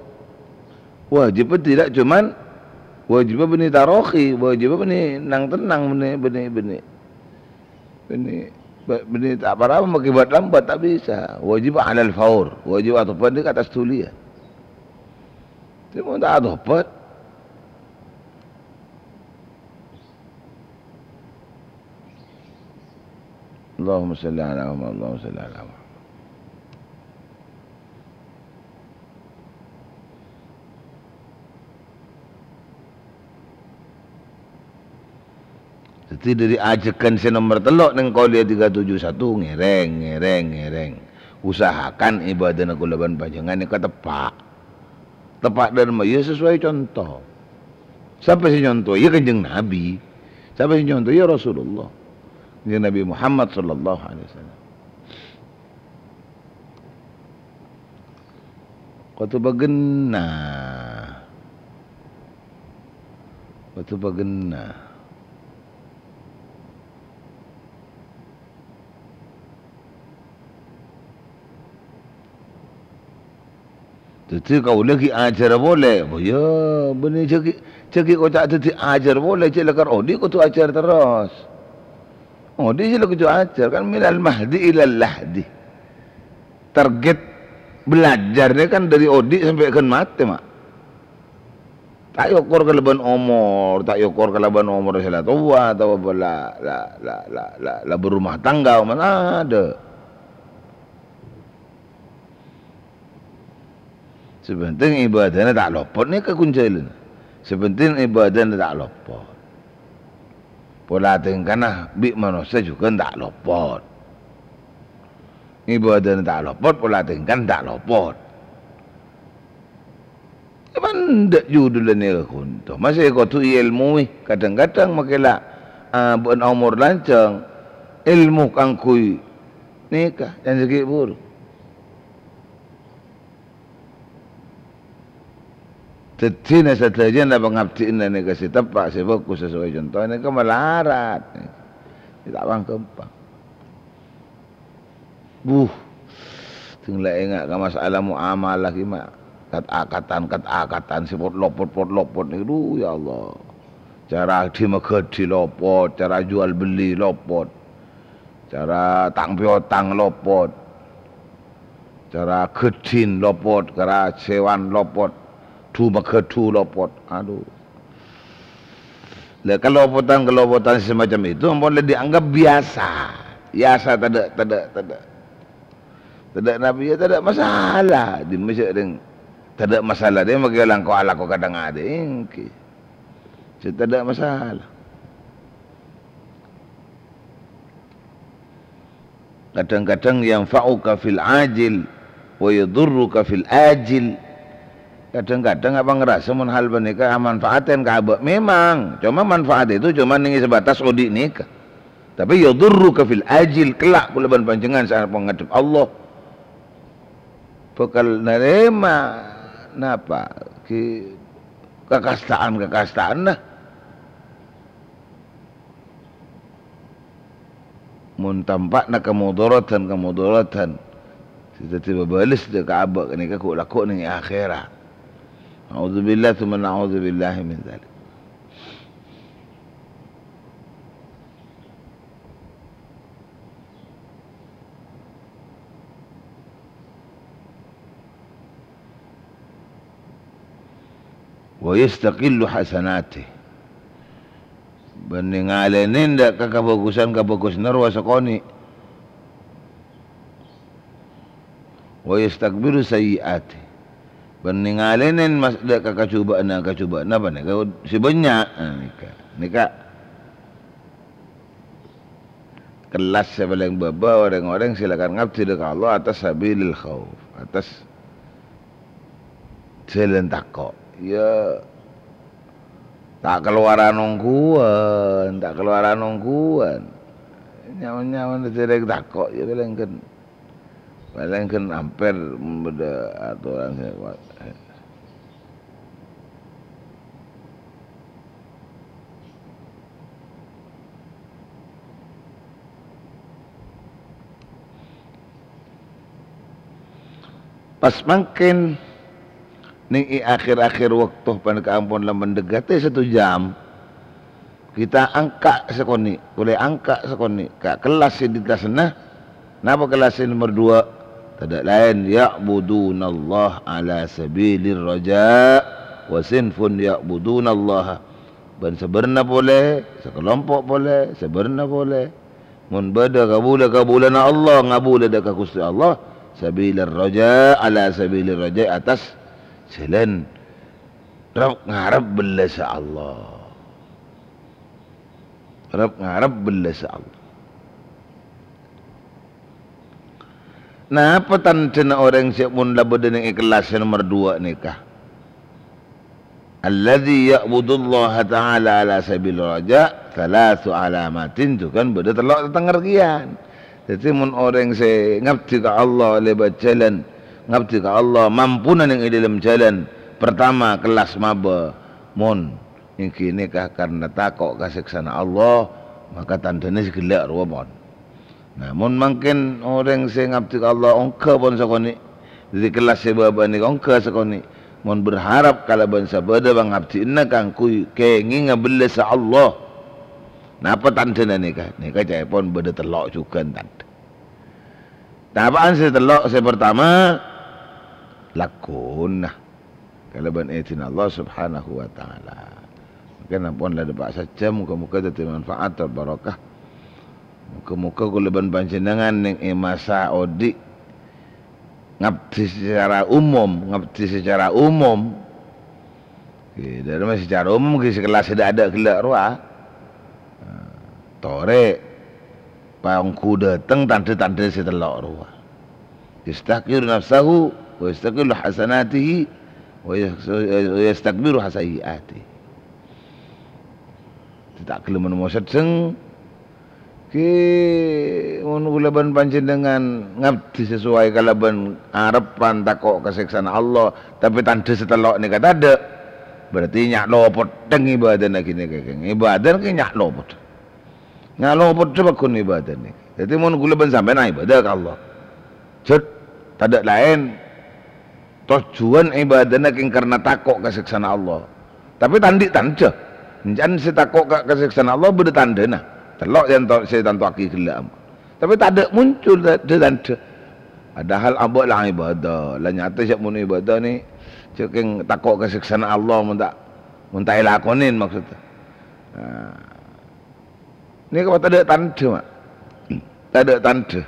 Wajib tidak cuman wajib bânnè tarohi, wajib bânnè nang-tennang, bânnè, bânnè, bânnè, bânnè, bâ-, bânnè ta' para makibat lambat, ta' bisa. Wajib alal faur, wajib atobhât nèka atas duliya. Dhâddhi mon ta' atobhât, Allahumma shalli ala Muhammad, Allahumma shalli ala Muhammad. Dhâddhi, dhâri ajhâghân sè nomer tello' neng Qauliyah tiga tujuh satu, ngèrèng, ngèrèng, ngèrèng. Usahakan ibadahna kaulâ bân panjhennengngan nèka teppa'. Teppa' dhâlem, ya, sesuai conto. Sapa sè nyonto? Ya, Kanjeng Nabi. Sapa sè nyonto? Ya, Rasulullah. Kanjeng Nabi Muhammad sallallahu alaihi wasallam. Kodhu paghenna. Kodhu paghenna. Dhâddhi kaulâ ghi' ajhâr polè. Oh, iyâ, bânnè jhâ' ghi', jhâ' ghi' koca' dhâddhi ajhâr polè, cè' lakar odi' kodhu ajhâr terros. Odi' cè' lakar kodhu ajhâr, kan minal mahdi ilal lahdi. Target belajar nè kan dhâri odi' sampè' ghân matè, ma'. Ta' èokor kalabân omor, ta' èokor kalabân omor sè la towa, otabâ la, la, la, la, la, la berumah tangga, omor adâ'. Sè penting ibadahna ta' lopot nèka kuncèna. Sè penting ibadahna ta' lopot. Pola tèngkana bi' manossa jhughân ta' lopot. Ibadahna ta' lopot, pola tèngkana ta' lopot. Mandhâ' judulna nèka ghun. Masè kodhu èèlmowi. Kadhâng-kadhâng makè la, ah, bân omor lanjhâng, èlmo kaangghuy nèka, jhâ' ghi' buru. Dhâddhina sadhâjâna pangabdianna nèka sè teppa', sè bhâghus, sasuai conto nèka malarat. Ta' bhâng-ghâmpang. Buh, dhing la enga' ka masalah muamalah ghi, ma'. Kat-akatan, kat-akatan, sè pot-lopot, pot-lopot nèka, dhu, ya Allah. Cara dhimma ghâdhi lopot, cara jual beli lopot. Cara tang-piotang lopot. Cara ghâdhin lopot, cara sèwan lopot, dhu-maghâdhu lopot. Aduh. Lah, kelopotan-kelopotan semacam itu ampon la dianggap biasa. Biasa, tadâ', tadâ', tadâ'. Tadâ' napa, ya, tadâ' masalah. Dimma sè rèng tadâ' masalah, dhimma ghi' langko alako kadhâng adâ', èngghi. Sè tadâ' masalah. Kadhâng-kadhâng yanfa'uka fil ajil wa yadurruka fil ajil. Kadhâng-kadhâng abâ' ngarasa mon hal panèka amanfaatèn ka abâ'. Memang, coma manfaat itu coma neng è sebatas odi' nèka. Tapè yadurruka fil ajil, kella' kaulâ bân panjhennengngan saat ngadhep Allah. Bhâkal narèma napa? Ghi-, kakasta'an-kakastaanna. Mon tampa'na kamodorotan-kamodorotan sè dhâddhi bâbâles dhâ' ka abâ' ghânèka ghu'-lagghu' neng è akhèrat. Na'udzubillah tsumma na'udzubillah min dzalik. Wa yastaqillu hasanatih. Bân nèngalènè dhâ' ka kabhâghusân-kabhâghusânna rowa sakonè'. Wa yastakbiru sayyi'atih. Bân nèngalènè mas-, dhâ' ka kajhubâ'ânna-kajhubâ'ânna panèka sè bânnya'. Nah, nèka. Nèka. Kellas sè palèng bâbâ, orèng-orèng sè lakar ngabdi dhâ' ka Allah atas sabilil khauf, atas jhâlân tako'. Iyâ, ta' kalowaran ongghuwân, ta' kalowaran ongghuwân. Nyaman-nyaman dhâddhi orèng tako', iyâ palèng ghân, palèng ghân ampèr bâdâ atoran sè kowat. Pas mangkèn, neng è akhèr-akhèr bâkto panèka ampon la mendekati satu jam, kita angka' sakonè', polè angka' sakonè' ka kellas sè di attasna. Napa kellas sè nomer duwâ'? Tadâ' laèn, ya'budunallaha ala sabilir raja', wa sinfun ya'budunallaha. Bân sabârna polè, sakalompo' polè, sabârna polè. Mon bâdâ kabulâ-kabulâna Allah, ngabulâ dhâ' ka Ghustè Allah, sabilir raja', ala sabilir raja', atas jhâlân rep-, ngarep bellâssa Allah. Rep-, ngarep bellâssa Allah. Napa tandhâna orèng sè mon la bâdâ neng è kellas sè nomer duwâ' nèka? Alladzi ya'budullaha ta'ala ala sabilir raja', tsalatsu alamatin, jhughân bâdâ tello' tatengngerrèyan. Dhâddhi, mon orèng sè ngabdi ka Allah lèbât jhâlân ngabdi ka Allah mampuna neng è dâlem jhâlân, partama, kellas mabâ, mon èngghi nèka karna tako' ka sèksana Allah, maka tandhâna sè ghellâ' rowa, mon. Nah, mon mangkèn orèng sè ngabdi ka Allah ongghâ pon sakonè', dhâddhi kellas sè bâbâ nèka ongghâ sakonè', mon berharap kalabân sabâdâ pangabdhina kaangghuy kèngènga bellâssa Allah. Napa tandhâna nèka? Nèka ca'èpon bâdâ tello' jhughân tandhâ. Tapa'an sè tello'? Sè partama, lagghuna kalabân èdhina Allah Subhanahu wa Ta'ala. Mangkèn ampon la dâpa' sajjhâm, moghâ-moghâ dhâddhi manfaat tor barokah. Moghâ-moghâ kaulâ bân panjhennengngan neng è masa odi' ngabdi secara umum, ngabdi secara umum. Ghi, dhâremma secara umum ghi sè kellas sè dâ'-adâ' ghellâ' rowa. Torè, paongghu dâteng tandhâ-tandhâ sè tello' rowa. Yastahqiru nafsahu wa yastaqillu hasanatihi wa yas-, wa yastakbiru sayyi'atihi. Ta' ghellem moseddheng, ghi, mon kaulâ bân panjhennengngan ngabdi sesuai kalabân arebbhân tako' ka sèksana Allah, tapè tandhâ sè tello' nèka tadâ', berarti nya' lopoddhâng ibâdâna ghânèka, kèng. Ibâdâna ghi nya' lopot. Nya' lopot pagghun ibâdâna. Dhâddhi, mon kaulâ bân sampèyan aibâdâ ka Allah, jhât, tadâ' laèn, tojjhuwân ibâdâna kèng karna tako' ka sèksana Allah. Tapè ta' andi' tandhâ. Ènca'na sè tako' ka, ka sèksana Allah bâdâ tandhâna. Tello' sè tanto, sè ètantowaghi ghellâ'. Tapè tadâ' muncul ta-, tandhâ. Padahal abâ' la ibâdâ, la nyata jhâ' mon ibâdâ nè, jhâ' kèng tako' ka sèksana Allah mon ta', mon ta' èlakonè maksudda. Nah. Nèka tadâ' tandhâ, Ma'. Tadâ' tandhâ.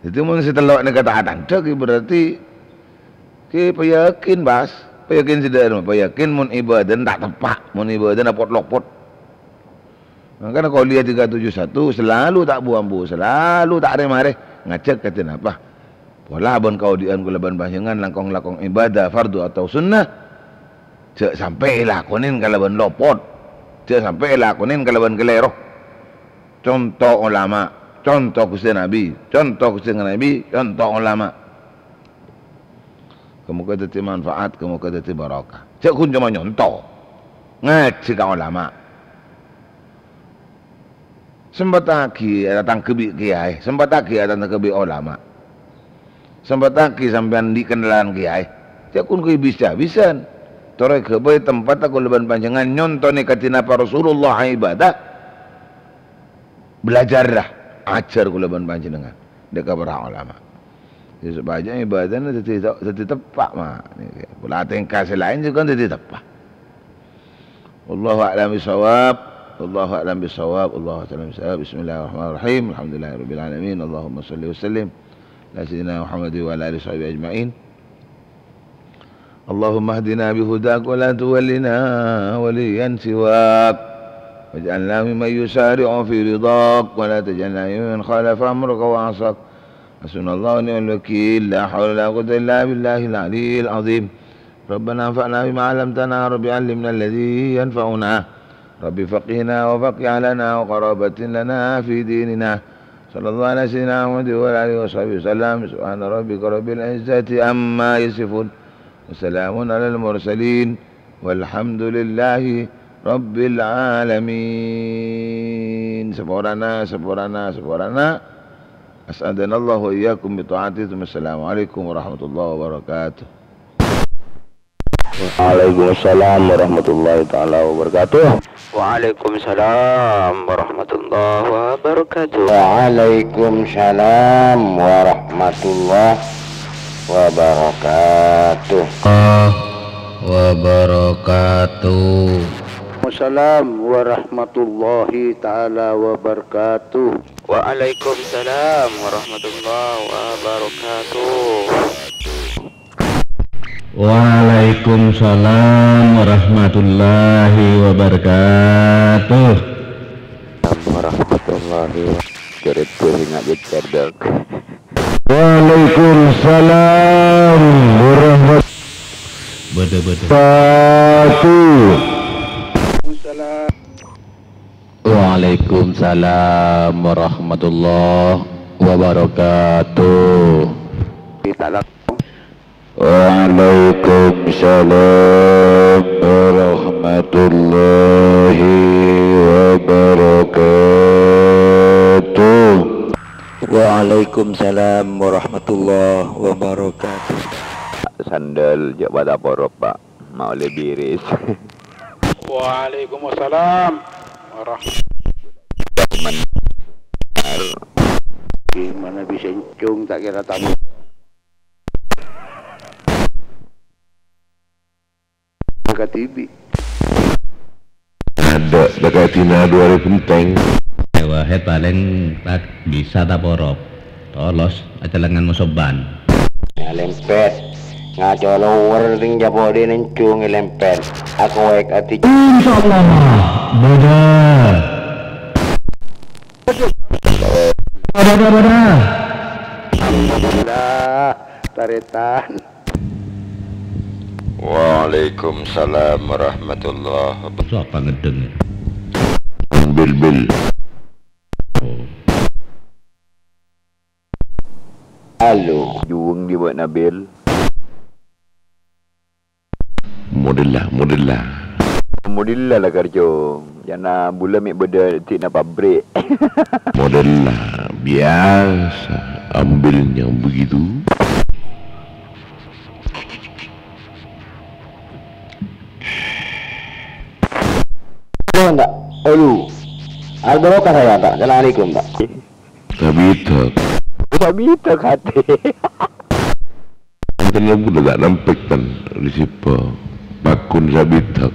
Dhâddhi, mon sè tello' nèka ta' atandhâ, ghi berarti, ghi payakin, Bas. Payakin sè dhâ'âr, payakin mon ibâdâna ta' teppa', mon ibâdâna pot-lopot. Mangkana Qauliyah tiga tujuh satu selalu ta' bu-ambu, selalu ta' rè-marè ngajhâk kadhi napa? Pola bân kaodi'ân kaulâ bân panjhennengngan langkong-langkong ibâdâ fardhu atau sunnah, jhâ' sampè' èlakonè kalabân lopot, jhâ' sampè' èlakonè kalabân kalèro. Conto ulama, conto Ghustè Nabi, conto Ghustè Nabi, conto ulama. Moghâ-moghâ dhâddhi manfaat, moghâ-moghâ dhâddhi barokah. Jhâ' ghun coma nyonto. Ngajhi ka ulama. Sempettaghi atatangghâ bi' kèyaè, sempettaghi atatangghâ bi' olama. Sempettaghi sampèyan andi' kennalan kèyaè. Jhâ' kun kèyaè bisa-bisân. Torè ghâbây tempatta kaulâ bân panjhennengngan nyontonè kadhi napa Rasulullah ibâdâ. Belajarra, ajhâr kaulâ bân panjhennengngan. Dâ' ka para olama. Ya, sopajâ ibâdâna dhâddhi, dhâddhi teppa', ma. Nèka. Pola tèngka sè laèn jhughân dhâddhi teppa'. Wallahu a'lam bissawab. Wallahu a'lam bissawab. Wallahu a'lam bissawab. Bismillahirrahmanirrahim. Alhamdulillahirabbil alamin. Allahumma shalli wa sallim ala sayyidina Muhammad wa ala alihi washabihi ajma'in. اللهم اهدنا بهداك ولا تولنا وليا سواك، واجعلنا ممن يسارع في رضاك، ولا تجعلنا ممن خالف أمرك وعصاك. حسبنا الله ونعم الوكيل، لا حول ولا قوة إلا بالله العلي العظيم. ربنا انفعنا بما علمتنا، رب علمنا الذي ينفعنا، رب فقهنا وفقه أهلنا وقرابة لنا في ديننا. صلى الله على سيدنا محمد وعلى آله وصحبه وسلم. سبحان ربك رب العزة عما يصفون. وسلام على المرسلين. والحمد لله رب العالمين. Saporana, saporana, saporana. أسعدنا الله وإياكم بطاعته. ثم السلام عليكم ورحمة الله وبركاته. Waalaikumsalam warahmatullahi taala wabarakatuh. Waalaikumsalam warahmatullahi wabarakatuh. Waalaikumsalam warahmatullahi wabarakatuh. Wabarakatuh. Waalaikumsalam warahmatullahi taala wabarakatuh. Waalaikumsalam warahmatullahi wabarakatuh. Waalaikumsalam warahmatullahi wabarakatuh. Warahmatullahi wabarakatuh. Waalaikumsalam warahmatullahi wabarakatuh. Bâdâ, bâdâ. Waalaikumsalam warahmatullahi wabarakatuh. Waalaikumsalam warahmatullahi wabarakatuh. Waalaikumsalam warahmatullahi wabarakatuh. Sandal jhâ' pada porop, Pak. Ma' ollè biris. Waalaikumsalam warahmatullahi wabarakatuh. Gimana bisa encung tak kira tamu. Kadibi. Ada, dekat sini ada orang penting. Wahid paling tak bisa tak porop. Tolos, acalengan musoban. Lempet. Ngaco lower ting japo di nencung lempet. Aku wek ati. Insyaallah. Bâdâ. Bâdâ, bâdâ, bâdâ. Alhamdulillah, tarètan. Waalaikumsalam warahmatullahi wabarakatuh. Sapa ngedeng? Bilbil. Oh. Halo, juweng di bâ'na, Bil? Modella, modella. Modella la karjo. Jana bulâ mè' bâdâ dina pabrik. Modella biasa, ambilnya begitu. Halo, Pak. Halo. Al-Barokah saya, Pak. Assalamualaikum, Pak. Sabidhâk. Sabidhâk katè. Enten bulâ ta' nèmpèk ten risipa pakon sabidhâk.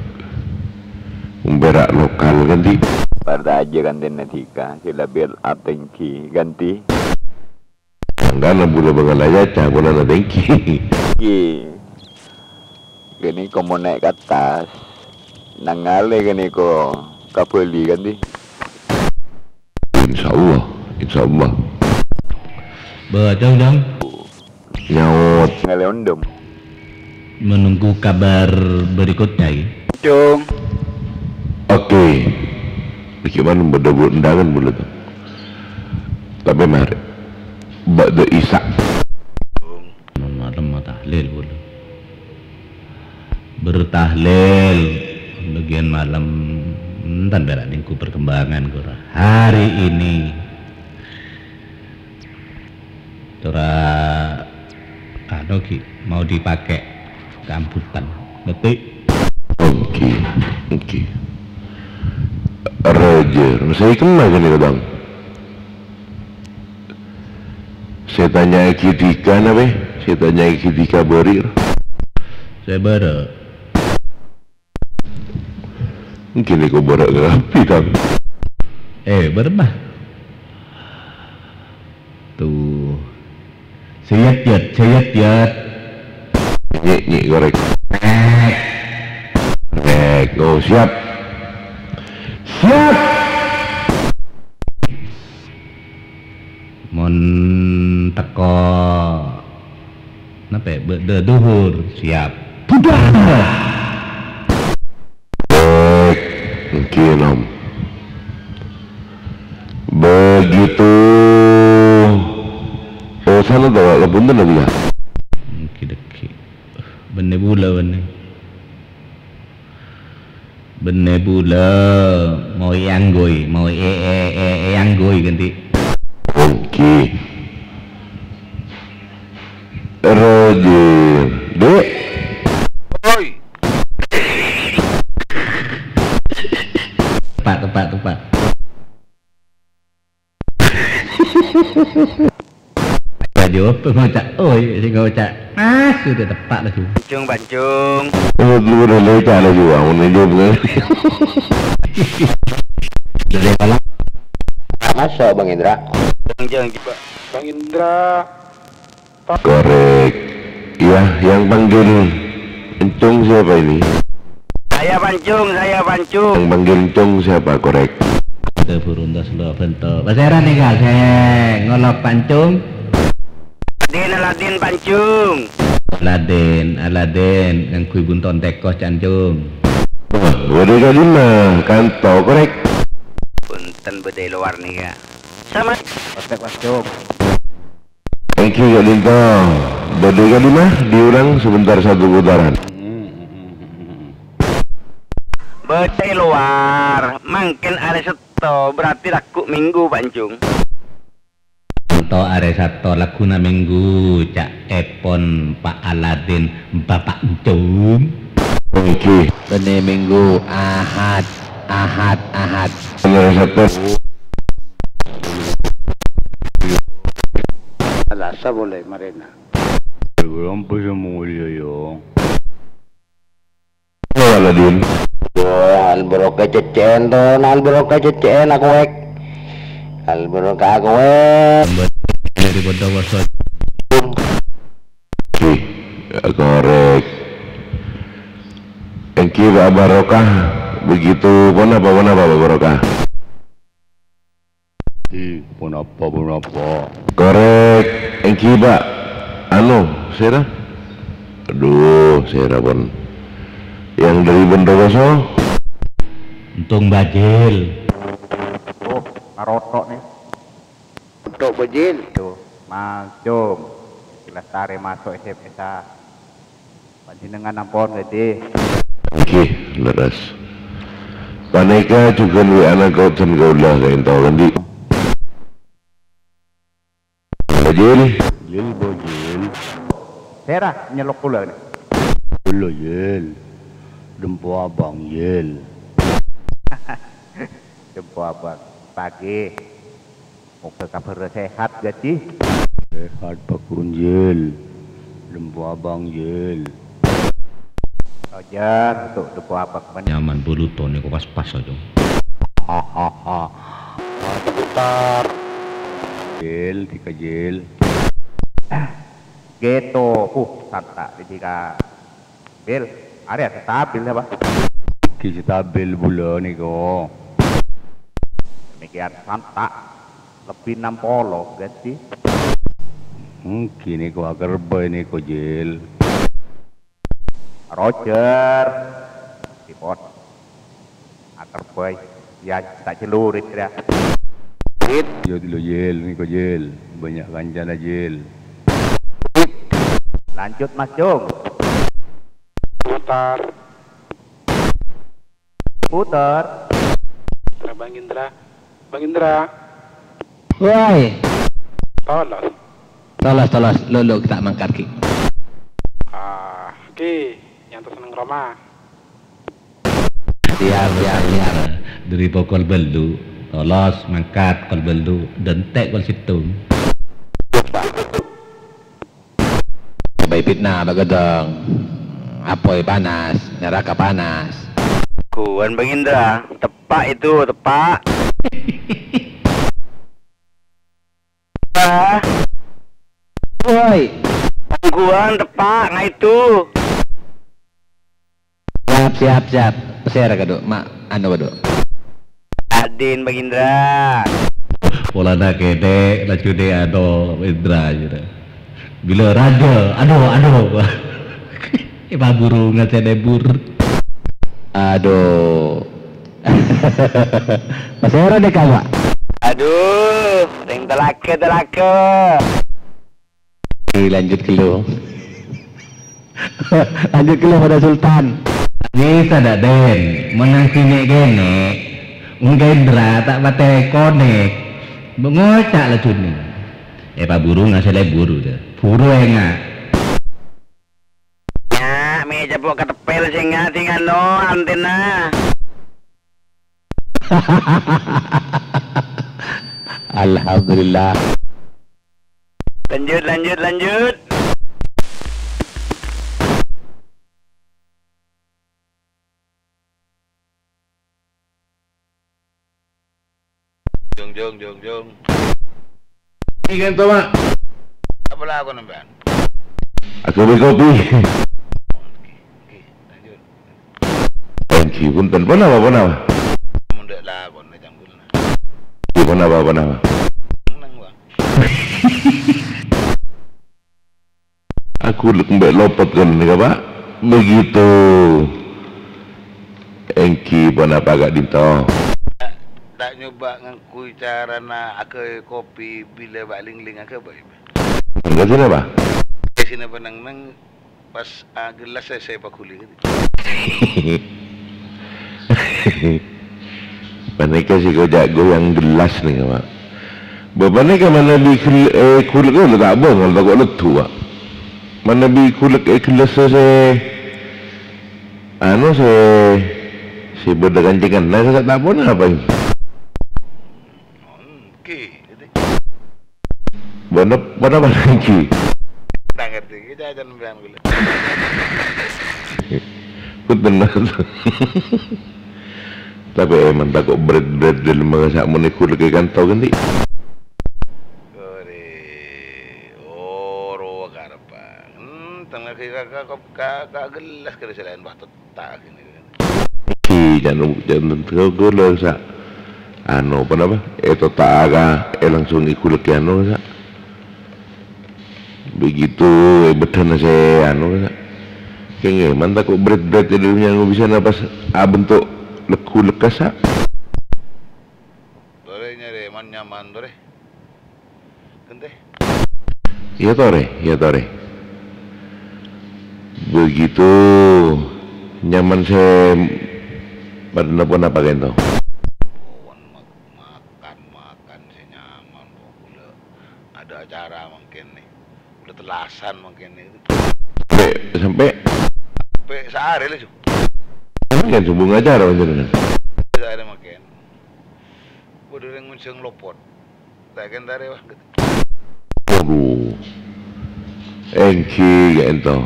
Umpèra lokal kan, Di? Partajâ kan tenna dhika, sè la build up tèngghi, kan, Di? Mangkana bulâ bângalla caca polana tèngghi. Ghi. Ghânèka mon naè' ka attas, nangale ghânèka ka Bali, kan, Di? Insyaallah, insyaallah. Bâdâ, Jang. Nyaot. Ngale ondem. Menunggu kabar berikutnya, ya. Cung. Oke. Bagaimana bâdâ bu-, undangan bulâ tu? Tapi mari. Ba'da Isya. Malem tahlil bulâ. Bertahlil bagian malam. Enten pèra' nèngghu perkembangan, Gur. Hari ini, tora, anu, ghi, mau dipakai ke ambutan. Ngerti? Oke, oke. Roger, saya kenal kan itu, Bang? Saya tanya Dika, napa? Saya tanya Dika beri. Saya bara. Gini kok bara rapi, Bang. Eh, bara, Bah. Tuh. Sèyat, Yat, sèyat, Yat. Nyik, nyik, korek. Korek. Oh, siap. Siap. Mon teko, napa, bâ-, bâdâ dhuhur, siap. Budhal! Baik, mungkin, Om. Begitu. Oh, sana tahu, punten, Om, ya? Mungkin deki. Bânnè bulâ, bânnè. Bânnè bulâ, mau èangghuy, mau è-, è-, è-, èangghuy ghântè. Oke. Roger. Dek. Oi. Tepat, tepat, tepat. Laju apa ngoca', "Oi," sing ngoca', "Mas," sudah tepat laju. Pancung, pancung. Oh, lu udah lecak laju, Bang. Udah jawab, Bang. Dari mana? Masuk, Bang Indra. Jeng, jeng, coba. Bang Indra. Korek. Iya, yang panggil Encung siapa ini? Saya Pancung, saya Pancung. Yang panggil Encung siapa, korek? Kita burung tas lo bentuk. Pasèra nèka sè ngolok Pancung? Aladin, Aladin Pancung. Aladin, Aladin, ngangghuy bunton tèko, Cancung. Wah, bâdâ kalima, kanto, korek. Punten bâdâ è lowar nèka. Sama. Otek, Pancung. Èngghi ka'dinto, bâdâ kalima diulang sebentar satu putaran. Bâdâ è lowar, mangkèn arè Sabtu, berarti lagghu' Minggu, Pancung. Ènto arè Sabtu, lagghuna Minggu, ca'èpon Pa' Aladin, Bapa' Encung. Èngghi. Bânnè Minggu, Ahad, Ahad, Ahad. Arè Sabtu. Salasa polè marèna. Berapa sè molja, ya? Waladin. Wah, al barokah cècè'èn, Ton. Al barokah cècè'èn, akoèk. Al barokah akoèk. Dari pada wasa. Oke, korek. Èngghi, Pak Barokah. Begitu, ponapa, ponapa, Pak Barokah? Ih, ponapa, ponapa? Korek, èngghi, Pak. Anu, sèra? Aduh, sèra pon. Yang dari Bondowoso? Entung Bajil. Oh, karotok nih. Entung Bajil. Tuh, Mas Jom. Lestari masuk S M S A. Panjenengan ampon, Gusti. Nggih, leres. Panèka jhughân W A-na kaulâ, kaulâ ka'dinto, Gusti. Bajil. Jil, Bajil. Sèra nyellok kaulâ, nè? Kaulâ, Jil. Dempo abang, Jil. Dempo abang. Pagi. Moga kabhârrâ sehat, Gusti. Sehat, Pak Kunjil. Dempo abang, Jil. Roger, tuh, dempo abang, men. Nyaman bulu to nèko pas-pas aja. Hahaha. Sebentar. Jil, tiga Jil. Gitu. Uh, santai, tiga. Bil, arèya stabil apa? Ghi stabil bulâ nèko. Demikian santai, lebbi enam puluh, Gusti. Hmm, ghi nèko akerbhâi nèko, Jil. Roger. Dipon. Akerbhâi. Ya, ta' celurit, ya. Yo, lo, Jil, nèko, Jil. Banyak kancana, Jil. Lanjut, Mas Jung. Putar. Putar. Bang Indra. Bang Indra. Woi. Tolos. Tolos, tolos. Lo, lo, kita mangkat, Ki. Ah, Ki. Nyantos neng roma. Siap, siap, siap. Dhâri pokol bâllu', tolos, mangkat, pokol bâllu', dânte' pokol sèttong. Bâi fitnah, bâ' ghâdhâng. Apoy panas, naraka panas. Kuwan, Bang Indra, teppa' itu, teppa'. Wah. Woi. Kuwan, teppa', nga' itu. Siap, siap, siap. Pasèra, Kadu? Ma-, anu, Kadu? Adin, Bang Indra. Polana kènè', laju dè' anu, Indra, gitu. Bilâ rajâ, adu, adu. Èpabhuru ngasè lebur. Adu. Pasèra dè' kawa? Adu, rèng talaga, talaga. Lanjut ghâllu. Lanjut ghâllu, Pada Sultan. Bisa dak, Den? Mon nang sini kene, engko Indra ta' patè konek. Mbok ngoca' lajune. Èpabhuru ngasè lebur, ya. Buru enga'. Nya, me' jhâ' bu' katèpèl sènga' sing anu, antèna. Alhamdulillah. Lanjut, lanjut, lanjut. Jong, jong, jong, jong. Iki kan to, Mak. Apa lakon sampean? Aku beli kopi. Oke, oke, lanjut. Thank you, punten. Ponapa, ponapa? Mun ndak lakon, cangkul. Iya, ponapa, ponapa? Nang, Bang. Aku lek mbek lopot kan nika, Pak. Begitu. Enggi ponapa ka'dinto? Tak nyoba ngangghuy carana agawe kopi bila bak ling-ling agawe. Enggak sih, Pak. Sini penang nang pas, ah, gelas saya, saya pakuli. Paneka siko jago yang gelas nih, Pak. Bapak neka manabi gel-, eh, kulek itu tak bengol, tak kok ledu, Pak. Manabi kulek, eh, gelas se, anu, se, se beda kancingan. Nah, saya tak pun apa ini? Oke, gitu. Mana, mana, mana lagi? Tak ngerti, kita aja nembean dulu. Punten, Mas. Tapi emang tako' bret-bret dalem mangsa' mon egur ke kanto ganti. Ore, oro karepan. Hmm, tengah ke ka, ka, ka, ka gelas kere selain waktu tak gini kan. Iki, jangan, jangan, kula sa-, anu, apa nama? Eto tak aga, eh, langsung iku lagi anu, sa. Begitu, eh, bedana se anu, Kak. Kenge, man tako' bret-bret e, dulu nyanggu bisa napas abentuk legu lekas, Kak. Tore nyare man nyaman, tore. Kente. Iya, tore, iya, tore. Begitu nyaman se pada napa-napa kento. Makan, makan se nyaman, pokoknya ada acara mangkèn nih. Udah telasan mangkèn nih. Sampai, sampai. Sampai sehari lah, Ju. Mangkèn sambung acara panjenengan. Sehari mangkèn. Waduh, reng ngunjung lopot. Tak kentare, wah. Waduh. Engki, ya ento.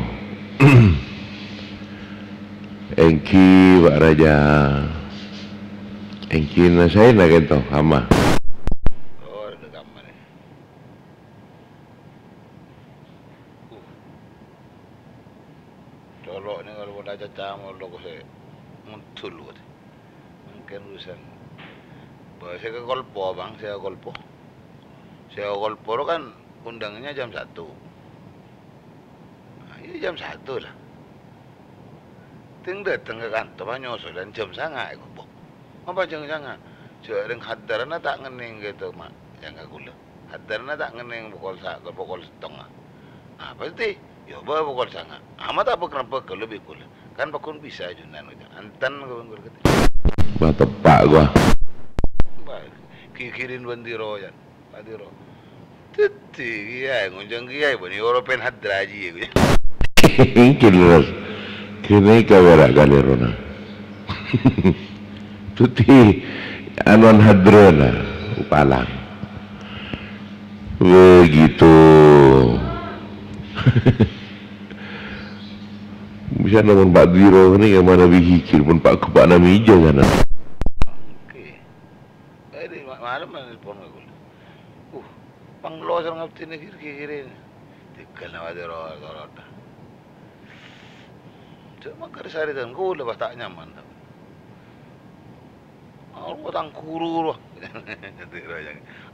Engki, Pak Raja. Engki, na saya na kento, ama. Oh, ada kamar. Uh. Colo' ni kalau pada caca mau lo ko se muncul, wah. Mangkèn urusan. Ba-, sè ka Kolpo, Bang, sè ka Kolpo. Sè ka Kolpo ro kan undangannya jam satu. Nah, ini jam satu lah. Tèng dâteng ka kanto, pas nyosolan jam sanga' è Kolpo. Apa jam sanga'? Jhâ' rèng hadarana ta' ngennèng gitu, Mak, yang ka kulâ. Hadarana ta' ngennèng pokol sa-, pokol sèttongnga. Ah, pasti, ya, bâ pokol sanga'. Amat apa kenapa kalau bikul? Kan pakon bisa ajunan, gitu. Anten, gua, gua, gitu. Wah, teppa', gua. Ghighhirin bân Tiro, yâ. Pak Tiro. Dhâddhi, kèyaè, ngonjhâng kèyaè, bân Yoropen hadraji, yâ, ghun. Jelas. Kènè kawèra kalèrona. Dhâddhi, anuan hadrana, upalang. Begitu. Bisa namun Pak Tiro ini yang mana bihikir pun Pak Kupak nami ija sana. Oke. Eh, di ma-, malem nelpon ka kaulâ. Uh, panglo sareng abdhina kir-, kir-, kiri. Tegal nawati ro-, ro-, ro-, Cek mangkar saritan kaulâ pas ta' nyaman, ta'. Arwah tang guru, roh.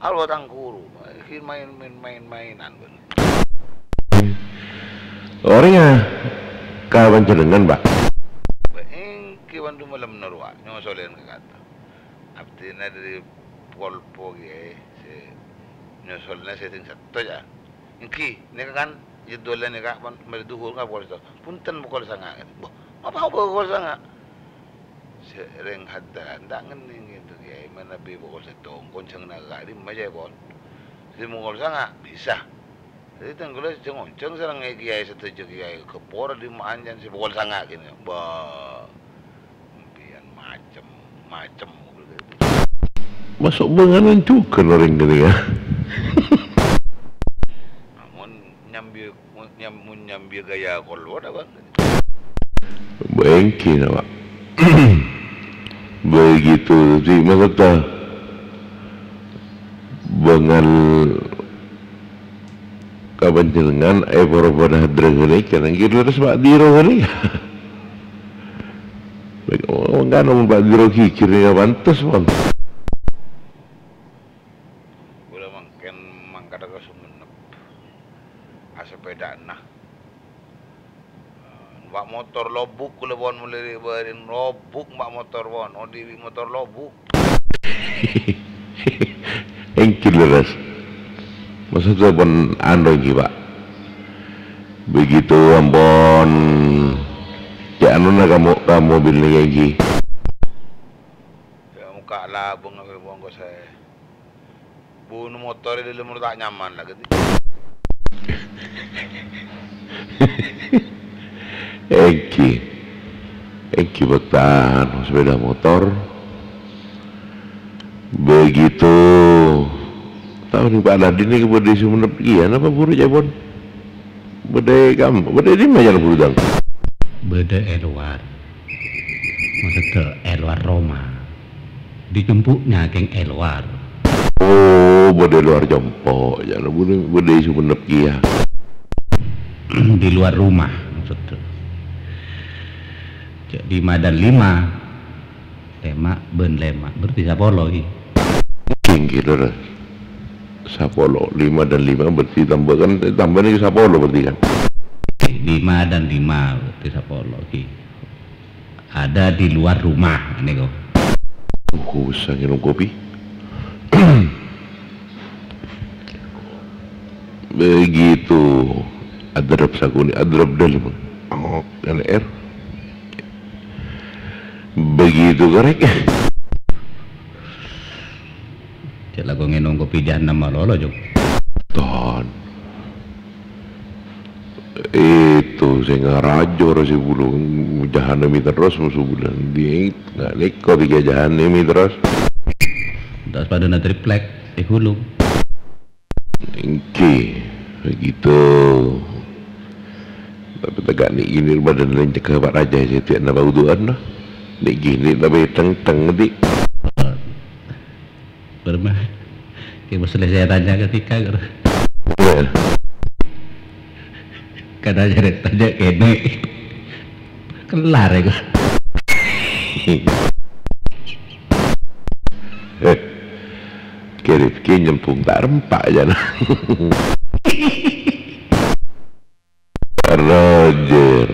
Arwah tang guru. Iki main, main, main-mainan, bân. Orèng, yâ, ka panjhennengngan, Pak. Bâ, èngghi, bân, malem norowa, nyosolèn ka kantor. Abdhina dhâri pokol po kèyaè sè nyosolna sè sèttong, yâ. Èngghi, nèka kan jadwalna nèka pon-, mari dhuhur ka pokol sèttong. Punten pokol sanga'. Wah, apa pokol sanga'? Sè rèng hadrah, ta' ngennèng ghânèka, kèyaè, manabi pokol sèttong, konjhângnga ka dimma, ca'èpon. Sè pokol sanga', bisa. Dhâddhi tang kaulâ jhâng-onjhâng sareng kèyaè sadhâjâ kèyaè, ghâpor dimma anjhân sè pokol sanga' kènè. Bâ, sampèyan macem-macem. Maso' bânganan jhughân orèng kènè, yâ. Mon nyambi, mon nyam-, mon nyambi gaya kolot apa? Bengkina, Pak. Begitu, si maksudnya, bângal ka panjhennengngan, eh, para-para hadra ghânèka, nangkèr leres Pak Tiro ghânèka. Oh, kan, Pak Tiro ghighhir nèka pantes, pon. Kaulâ mangkèn mangkada ka Sumenep. Asepèdana. Numpak motor lobuk kaulâ, pon, molaè bâri' lobuk numpak motor, pon. Odibi' motor lobuk. Èngghi leres. Maksudnya pon anu èngghi, Pak. Begitu ampon cè' anuna ka mo-, ka mobil nèka èngghi. Yâ, mokka' labâng, apa, pon, kok saè. Bun motor è dâlem ta' nyaman la, ghâti. Èngghi. Èngghi, bâktana sepeda motor. Begitu. Taon Pak Ladin nèka bâdâ è Sumenep kèya, napa buru, ca'èpon? Bâdâ è kam-, bâdâ è dimma, yâ, buru, Dang? Bâdâ è lowar. Maksudnya è lowar roma. Dijemputnya kèng è lowar. Oh, bâdâ è lowar jempo', yâ, bâdâ, bâdâ è Sumenep kèya. Di luar rumah, maksudnya. Cè' lima dan lima. Lèma' bân lèma', berarti sapolo, ghi. Èngghi, leres. Sapolo, lima dan lima berarti tamba kan, tamba nèko sapolo berarti kan? Lima dan lima berarti sapolo, ghi. Ada di luar rumah, nèko. Oh, bisa ngènom kopi. Begitu. Adrap sakonè', adrap dâlem. Oh, L R. Begitu, korèk. Cè' lako ngènom kopi jahannam malolo, Jung. Ton. Itu sè ngarajo ro sè bulung, jahannami terros musuh bulân. Di, ngalèko tiga jahannami terros. Tas padâna triplek, è gulung. Èngghi, begitu. Tapè tèka' nè' ghini bâdân lèncègghâ Pak Raja sè tè'na paudu'ân, no. Nè' ghini tapè teng-teng, di. Bârâmma? Kè masalah saya tanya ketika, kok. Iya. Kadang jadi tanya kènè'. Kellar, ya, kok. Eh, kèrèp kè nyempong ta' rempa', jâ, na. Roger.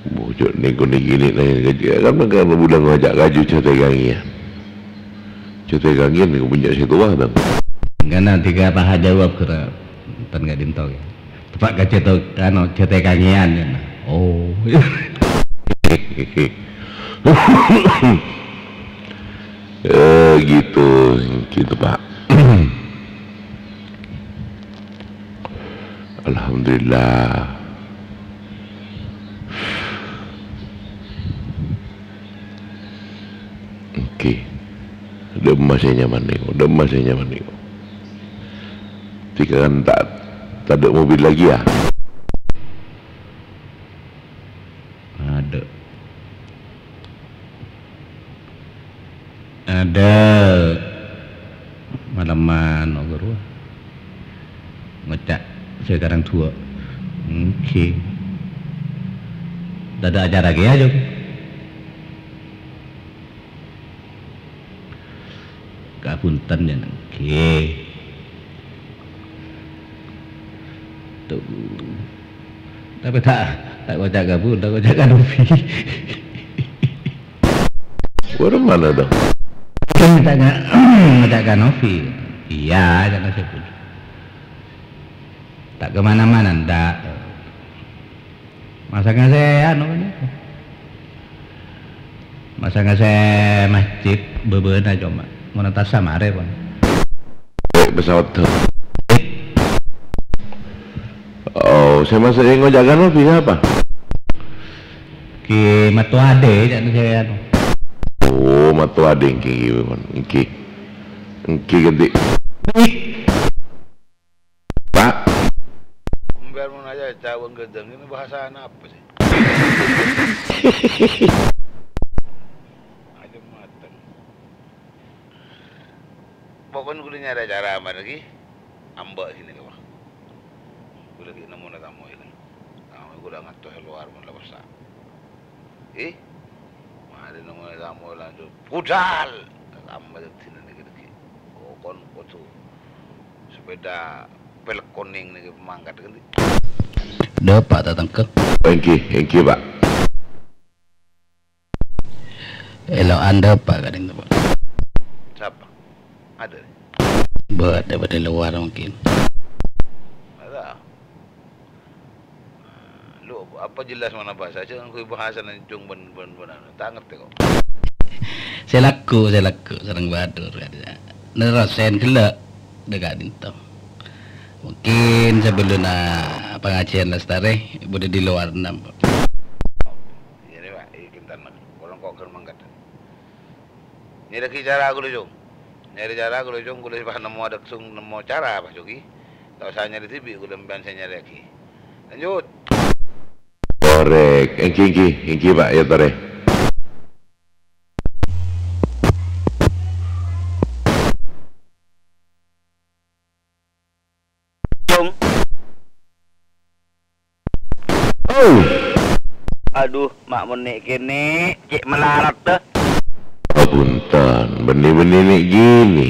Bojok nèko nè' ghini nanya kaju. Kan, kan bulan ngajak kaju cate kangian. Cate kangian nèko punya si tua, Bang. Enggak, nanti kata jawab kira. Tan enggak dinto, ya. Tepak ka cate, anu, cate kangian, ya. Oh. Eh, gitu, gitu, Pak. Alhamdulillah. Oke. Dâ'emma sè nyaman nèko, dâ'emma sè nyaman nèko. Tiga kan ta', tadâ' mobil lagi, ya? Adâ'. Adâ'. Malemman, oh, ghâruwa. Ngoca' sè karang duwâ'. Èngghi. Tadâ' acara kèya, Jung? Kabhunten, Jung. Èngghi. Tuh. Tapè ta', ta' ngoca' kabhun, ta' ngoca' kanopi. Bârâmma, dong? Kan ta' nga-, ngoca' kanopi. Iyâ, jhâ' sabun. Ta' ka mana-mana, ndak. Masangnga sè anu kan itu. Masangnga sè masjid bâbâna coma. Mon attas samarè, Bang. Naik pesawat tuh. Oh, sè masè ngoca' kanopi sapa? Ki Matoade, ca'na sè anu. Oh, Matoade, èngghi, èngghi, Bang. Èngghi. Èngghi, ghântè. Pak. Sampèyan mon aja cawang ghâdhâng, ini bahasana apa sih? Aja mateng. Pokoknya ghulâ nyarè acara aman lagi, ambâ' sini, Pak. Ghulâ ghi' nemmo tamoy, kan. Tamoy ghulâ ngattos è lowar mon la pesta. Ih, marè nengngolè tamoy langsung budal. Tambah dina nèka dhâggi'. Oh, kon kodhu sepeda velg konèng nèka pamangkat kan. Dâpa' tatangkè. Èngghi, èngghi, Pak. Èlo'an dâpa' ka'dinto, Pak. Sapa? Adâ'. Bâdâ, bâdâ lowar mungkin. Adâ'. Lu, apa jelas mana bahasa? Aja nganggo bahasa Encung bân, bân, bân anu. Ta' ngerti kok. Sè lagghu', sè lagghu' sareng Badur, kan. Nerrosen ghellâ' dâ' ka'dinto. Mungkin sabellunna pangajiân lastarè, bâdâ di lowar enam. Iyâ, Pak, iki kintan, Mas. Polong kok ghân mangkat. Nyarèaghi cara ghulâ, Jung. Nyarè cara ghulâ, Jung, ghulâ pas nemmo adâksung, nemmo cara, Pak Jogi. Ta' osa nyarè dhibi', ghulâ sampèyan sè nyarèaghi. Lanjut. Korèk. Èngghi, èngghi, èngghi, Pak, ya, torè. Jung. Oh. Adhu, ma' mon nè' kènè', cè' malarat, dâ. Oh, bhunten, bânnè-bânnè nè' ghini.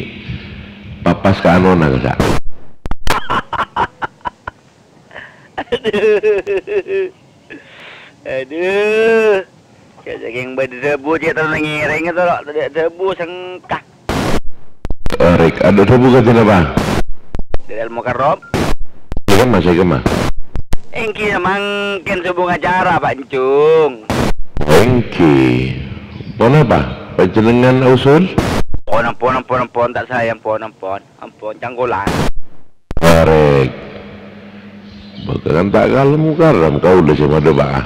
Papas ka anona, kassa'. Adhu. Adhu. Cè' sakèng bâdâ dhâbu, cè' terro ngèrèng, terro tadâ' dhâbu sengka. Arèk, adâ' dhâbu kadhi napa? Dâri Al-Mukarram. Sè kemma, sè kemma. Èngghi mangkèn sobung acara, Pak Encung. Èngghi. Ponapa? Panjhennengngan usul? Pon, ampon, ampon, ampon, ta' saè, ampon, ampon. Ampon, cangkolan. Arèk. Bhâkalan ta' kala Mukarram kaulâ sè madhâpa'a.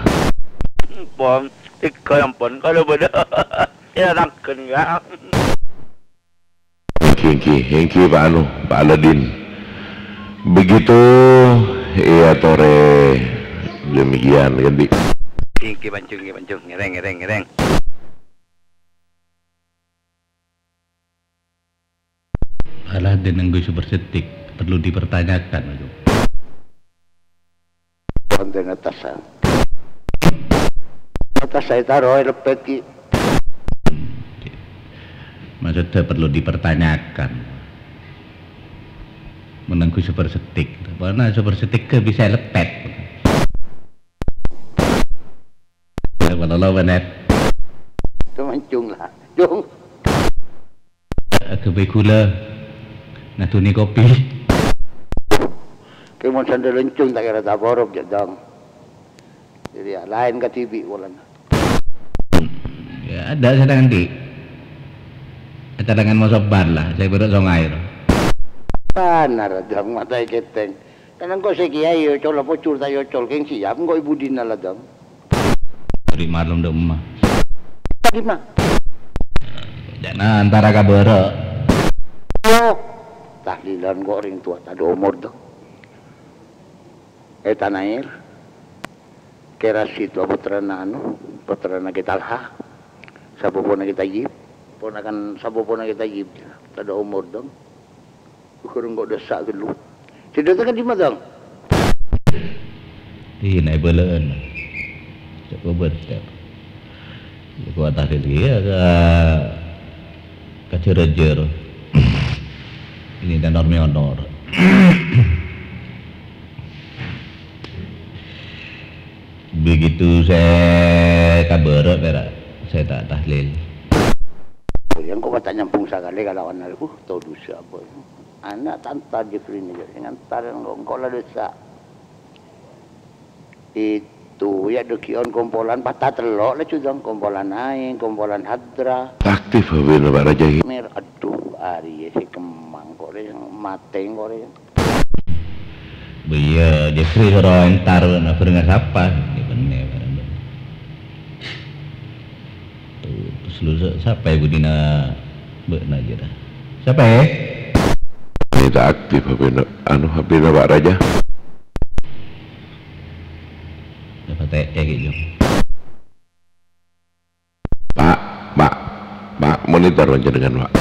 Ampon, èngghi ampon, kaulâ bâdâ. Ènataghen, ya. Èngghi, èngghi, èngghi, Pak Anu, Pak Aladin. Begitu, èyatorè demikian, kan, Di? Èngghi, Pak Encung, èngghi, Pak Encung. Ngèrèng, ngèrèng, ngèrèng. Aladin ngangghuy super setik, perlu dipertanyakan, Pak Encung. Konten atas, ah. Atas saya taruh, lebbek, ki. Maksudnya perlu dipertanyakan. Menunggu super setik. Mana super setik ke bisa lepet? Ya, kalau lo bener. Itu mancung lah. Jung. Aghâbây ghulâ, ngadhuni kopi. Kè mon sandal Encung ta' kèra taporop, jhâ' dong. Jadi, ya, laèn kadhibi' polana. Ya, adâ' sè nanti. Acalangan moso bân la, sè bârâ' songay, to. Bâner, Dong, mata è kètèng. Kan engko' sè kèyaè èocol apa jur ta' èocol, kèng siap engko' è budina la, Dong. Bâri' malem dâ' emma. Tadâ' emma. Jhâ' na antara ka bârâ'. Yo, tahlilan engko' orèng towa tadâ' omor, Dong. È Tanair. Kè Rasid, pottrana anu, pottrana Kè Talha, sapopona Kè Tayyib, ponakan sapopona Kè Tayyib, tadâ' omor, Dong. Ukur engko' dâssa' ghâllu. Sè dâteng ka dimma, Dong? Iyâ, na' è bâlâ'ân. Coba bâdâ. Iyâ, kok tahlil iyâ ka, ka jhâr-jhâr. Ini dan normi honor. Begitu sè ka bârâ' pèra' sè ta' tahlil. Yang kok ta' nyambung sakalè kalawan, uh, todus apa. Ana' tanta Jeffrey nèka sè ngantar engko', engko' la dâssa'. Itu, ya, dâggi'ân kompolan pata tello' la, Cudong. Kompolan aèng, kompolan hadra. Aktif H P-na, Pak Raja. Mir, aduh, arèya sè kemmang kok rè, matè kok rè. Bâ iyâ, Jeffrey soro entar, na, bhârengnga sapa? Iyâ, bânnè, bhâreng. Tuh, terus lu sa-, sapa è budina bâ'na jâ, dah? Sapa, è? Ini ta' aktif H P-na, anu, H P-na Pak Raja. Sapa tè, è, ghi', Jong? Pak, Pak, Pak, monitor panjenengan, Pak.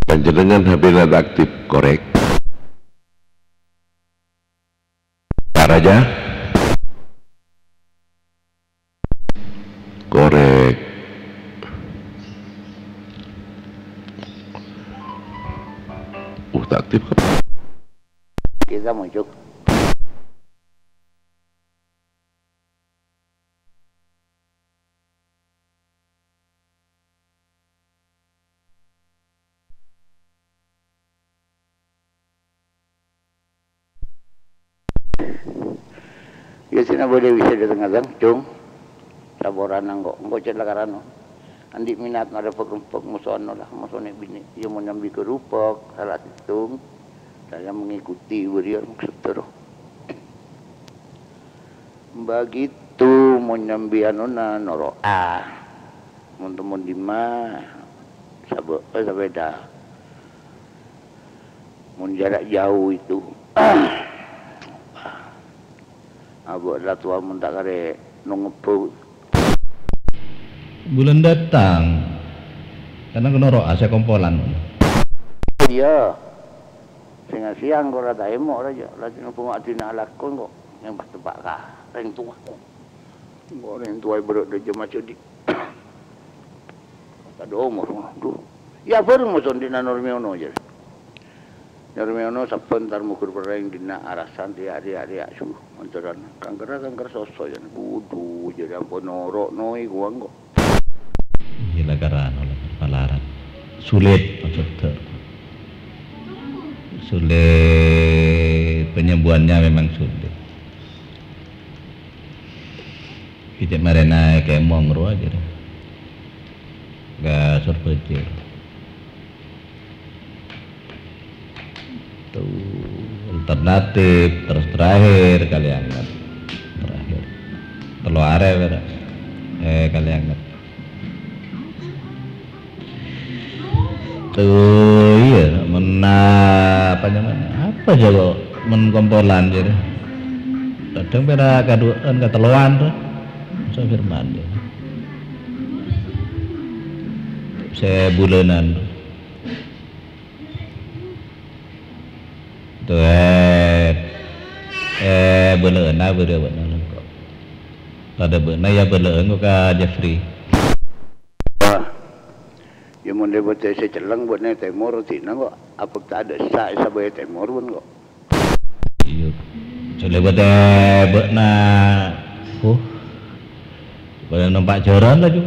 Panjenengan H P-na ta' aktif, korek? Pak Raja? Korek. Uh, ta' aktif, kan? Kita muncul. Iyâ, sè nabâ Dewi sè dâteng-dâteng, Cung. Saporana engko', engko' cè' la karana. Andi' minat marè pek-rempek moso anu la, moso nè' binè'. Iyâ, mon nyambi gerupok, sala sèttong. Saya mengikuti bâriyâ maksud terro. Begitu, mon nyambi anona, noro'a. Mon temmon dimma, sabâ-, eh, sapèda. Mon jarak jauh itu, abâ' la towa mon ta' karè nongebbhu. Bulân dâteng, karna noro'a sè kompolan. Iyâ. Sènga-sènga engko' ra ta' èmo' ra, jâ'. La nobung adina alako engko'. Yang pas teppa' ka rèng towa. Engko' rèng towa è bârâ' dâjâ macèdi. Tadâ' omor, aduh. Iyâ, bhâreng moso andi' na Nor Meono, jârè. Nor Meono sabbhân tar mogher perrèng dinna' arasan, riya', riya', riya', su, montoran. Kangkerra, kangker soso, jârè. Budhu, jârè, ampon noro' noi kowa engko'. Iyâ, la karana, la palaran. Sulit, maksudnya. Sulit, penyembuhannya memang sulit. Kèjhâ' marèna kemong rowa jârè. Ka Sorbhâjâ. Tuh, alternatif, terus terakhir, Kalianget. Terakhir. Tello arè, bârâ'. Eh, Kalianget. Tuh, iyâ, men, apa namanya, apa jâ' kok, men kompolan, jârè. Kadhâng pèra' kaduwâ'ân, katello'an, to. Masa Firman, jâ'. Sè bulânan, to. Tuh, eh, eh, bâlâ'ânna bârâ' bâ'na, kok. Tadâ' bâ'na, iyâ, bâlâ'ân, kok, ka Jeffrey. Wah. Iyâ, mon lèbât sè celleng bâ'na tèmor, dinna kok abhâkta dâ' sa-, sabâ tèmor bân kok. Iyâ. Sè lèbât bâ'na, huh. Bâ'na nompa' jhârân laju.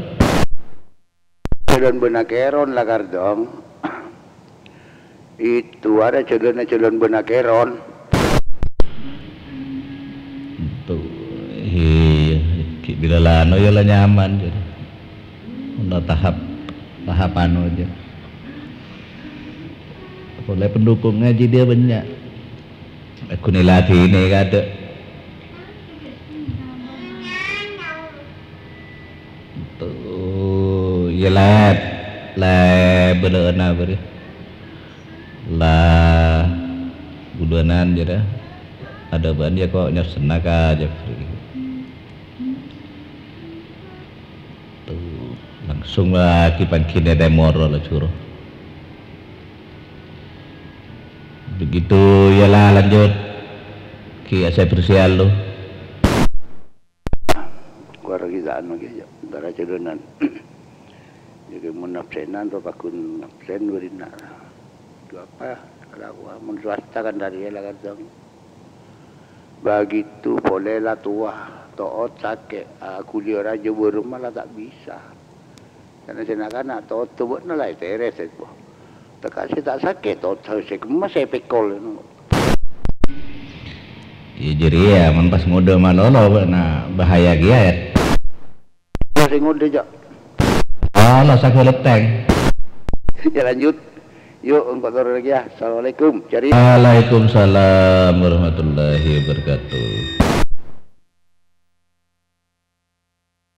Jhâlân bâ'na kèron la kardong. Itu arè jhâlânna jhâlân bâ'na kèron. Tuh, iyâ, ghi' Bilâ la anu ya la nyaman, jârèya. Ono tahap, tahap anu aja. Polè pendukung ngajhi dia bânnya'. Aku ni ladhinè kadâ'. Tuh, ya lèt. Lèt, bâlâ'âna bâri. La, bulânan jârèya. Adâ bân ya kok nyossenna ka Jeffrey. Tuh, langsung lagi pangghina tèmor la juru. Begitu ya la lanjut. Ki saya bersih lu. Keluarga kita anu ki ya, antara jodonan. Jadi mau nafsenan atau pakun nafsen berina. Itu apa? Kalau aku amun swasta kan dari la kadhâng. Begitu polè la towa, to'ot sakè', aghuli ora jâ' bârâmma la ta' bisa. Karena sè na'-kana' to'ot bâ'na la èterès, èbo. Teka sè ta' sakè', to'ot sè kemma sè pèkol. Ya, jârèya, mon pas ngodâ malolo, bâ'na bahaya kèya, ya. Sè ngodâ, Cak. Ala sagâlâ tèng. Ya, lanjut. Yuk, engko' toron lagi, ya. Assalamualaikum. Cari. Waalaikumsalam warahmatullahi wabarakatuh.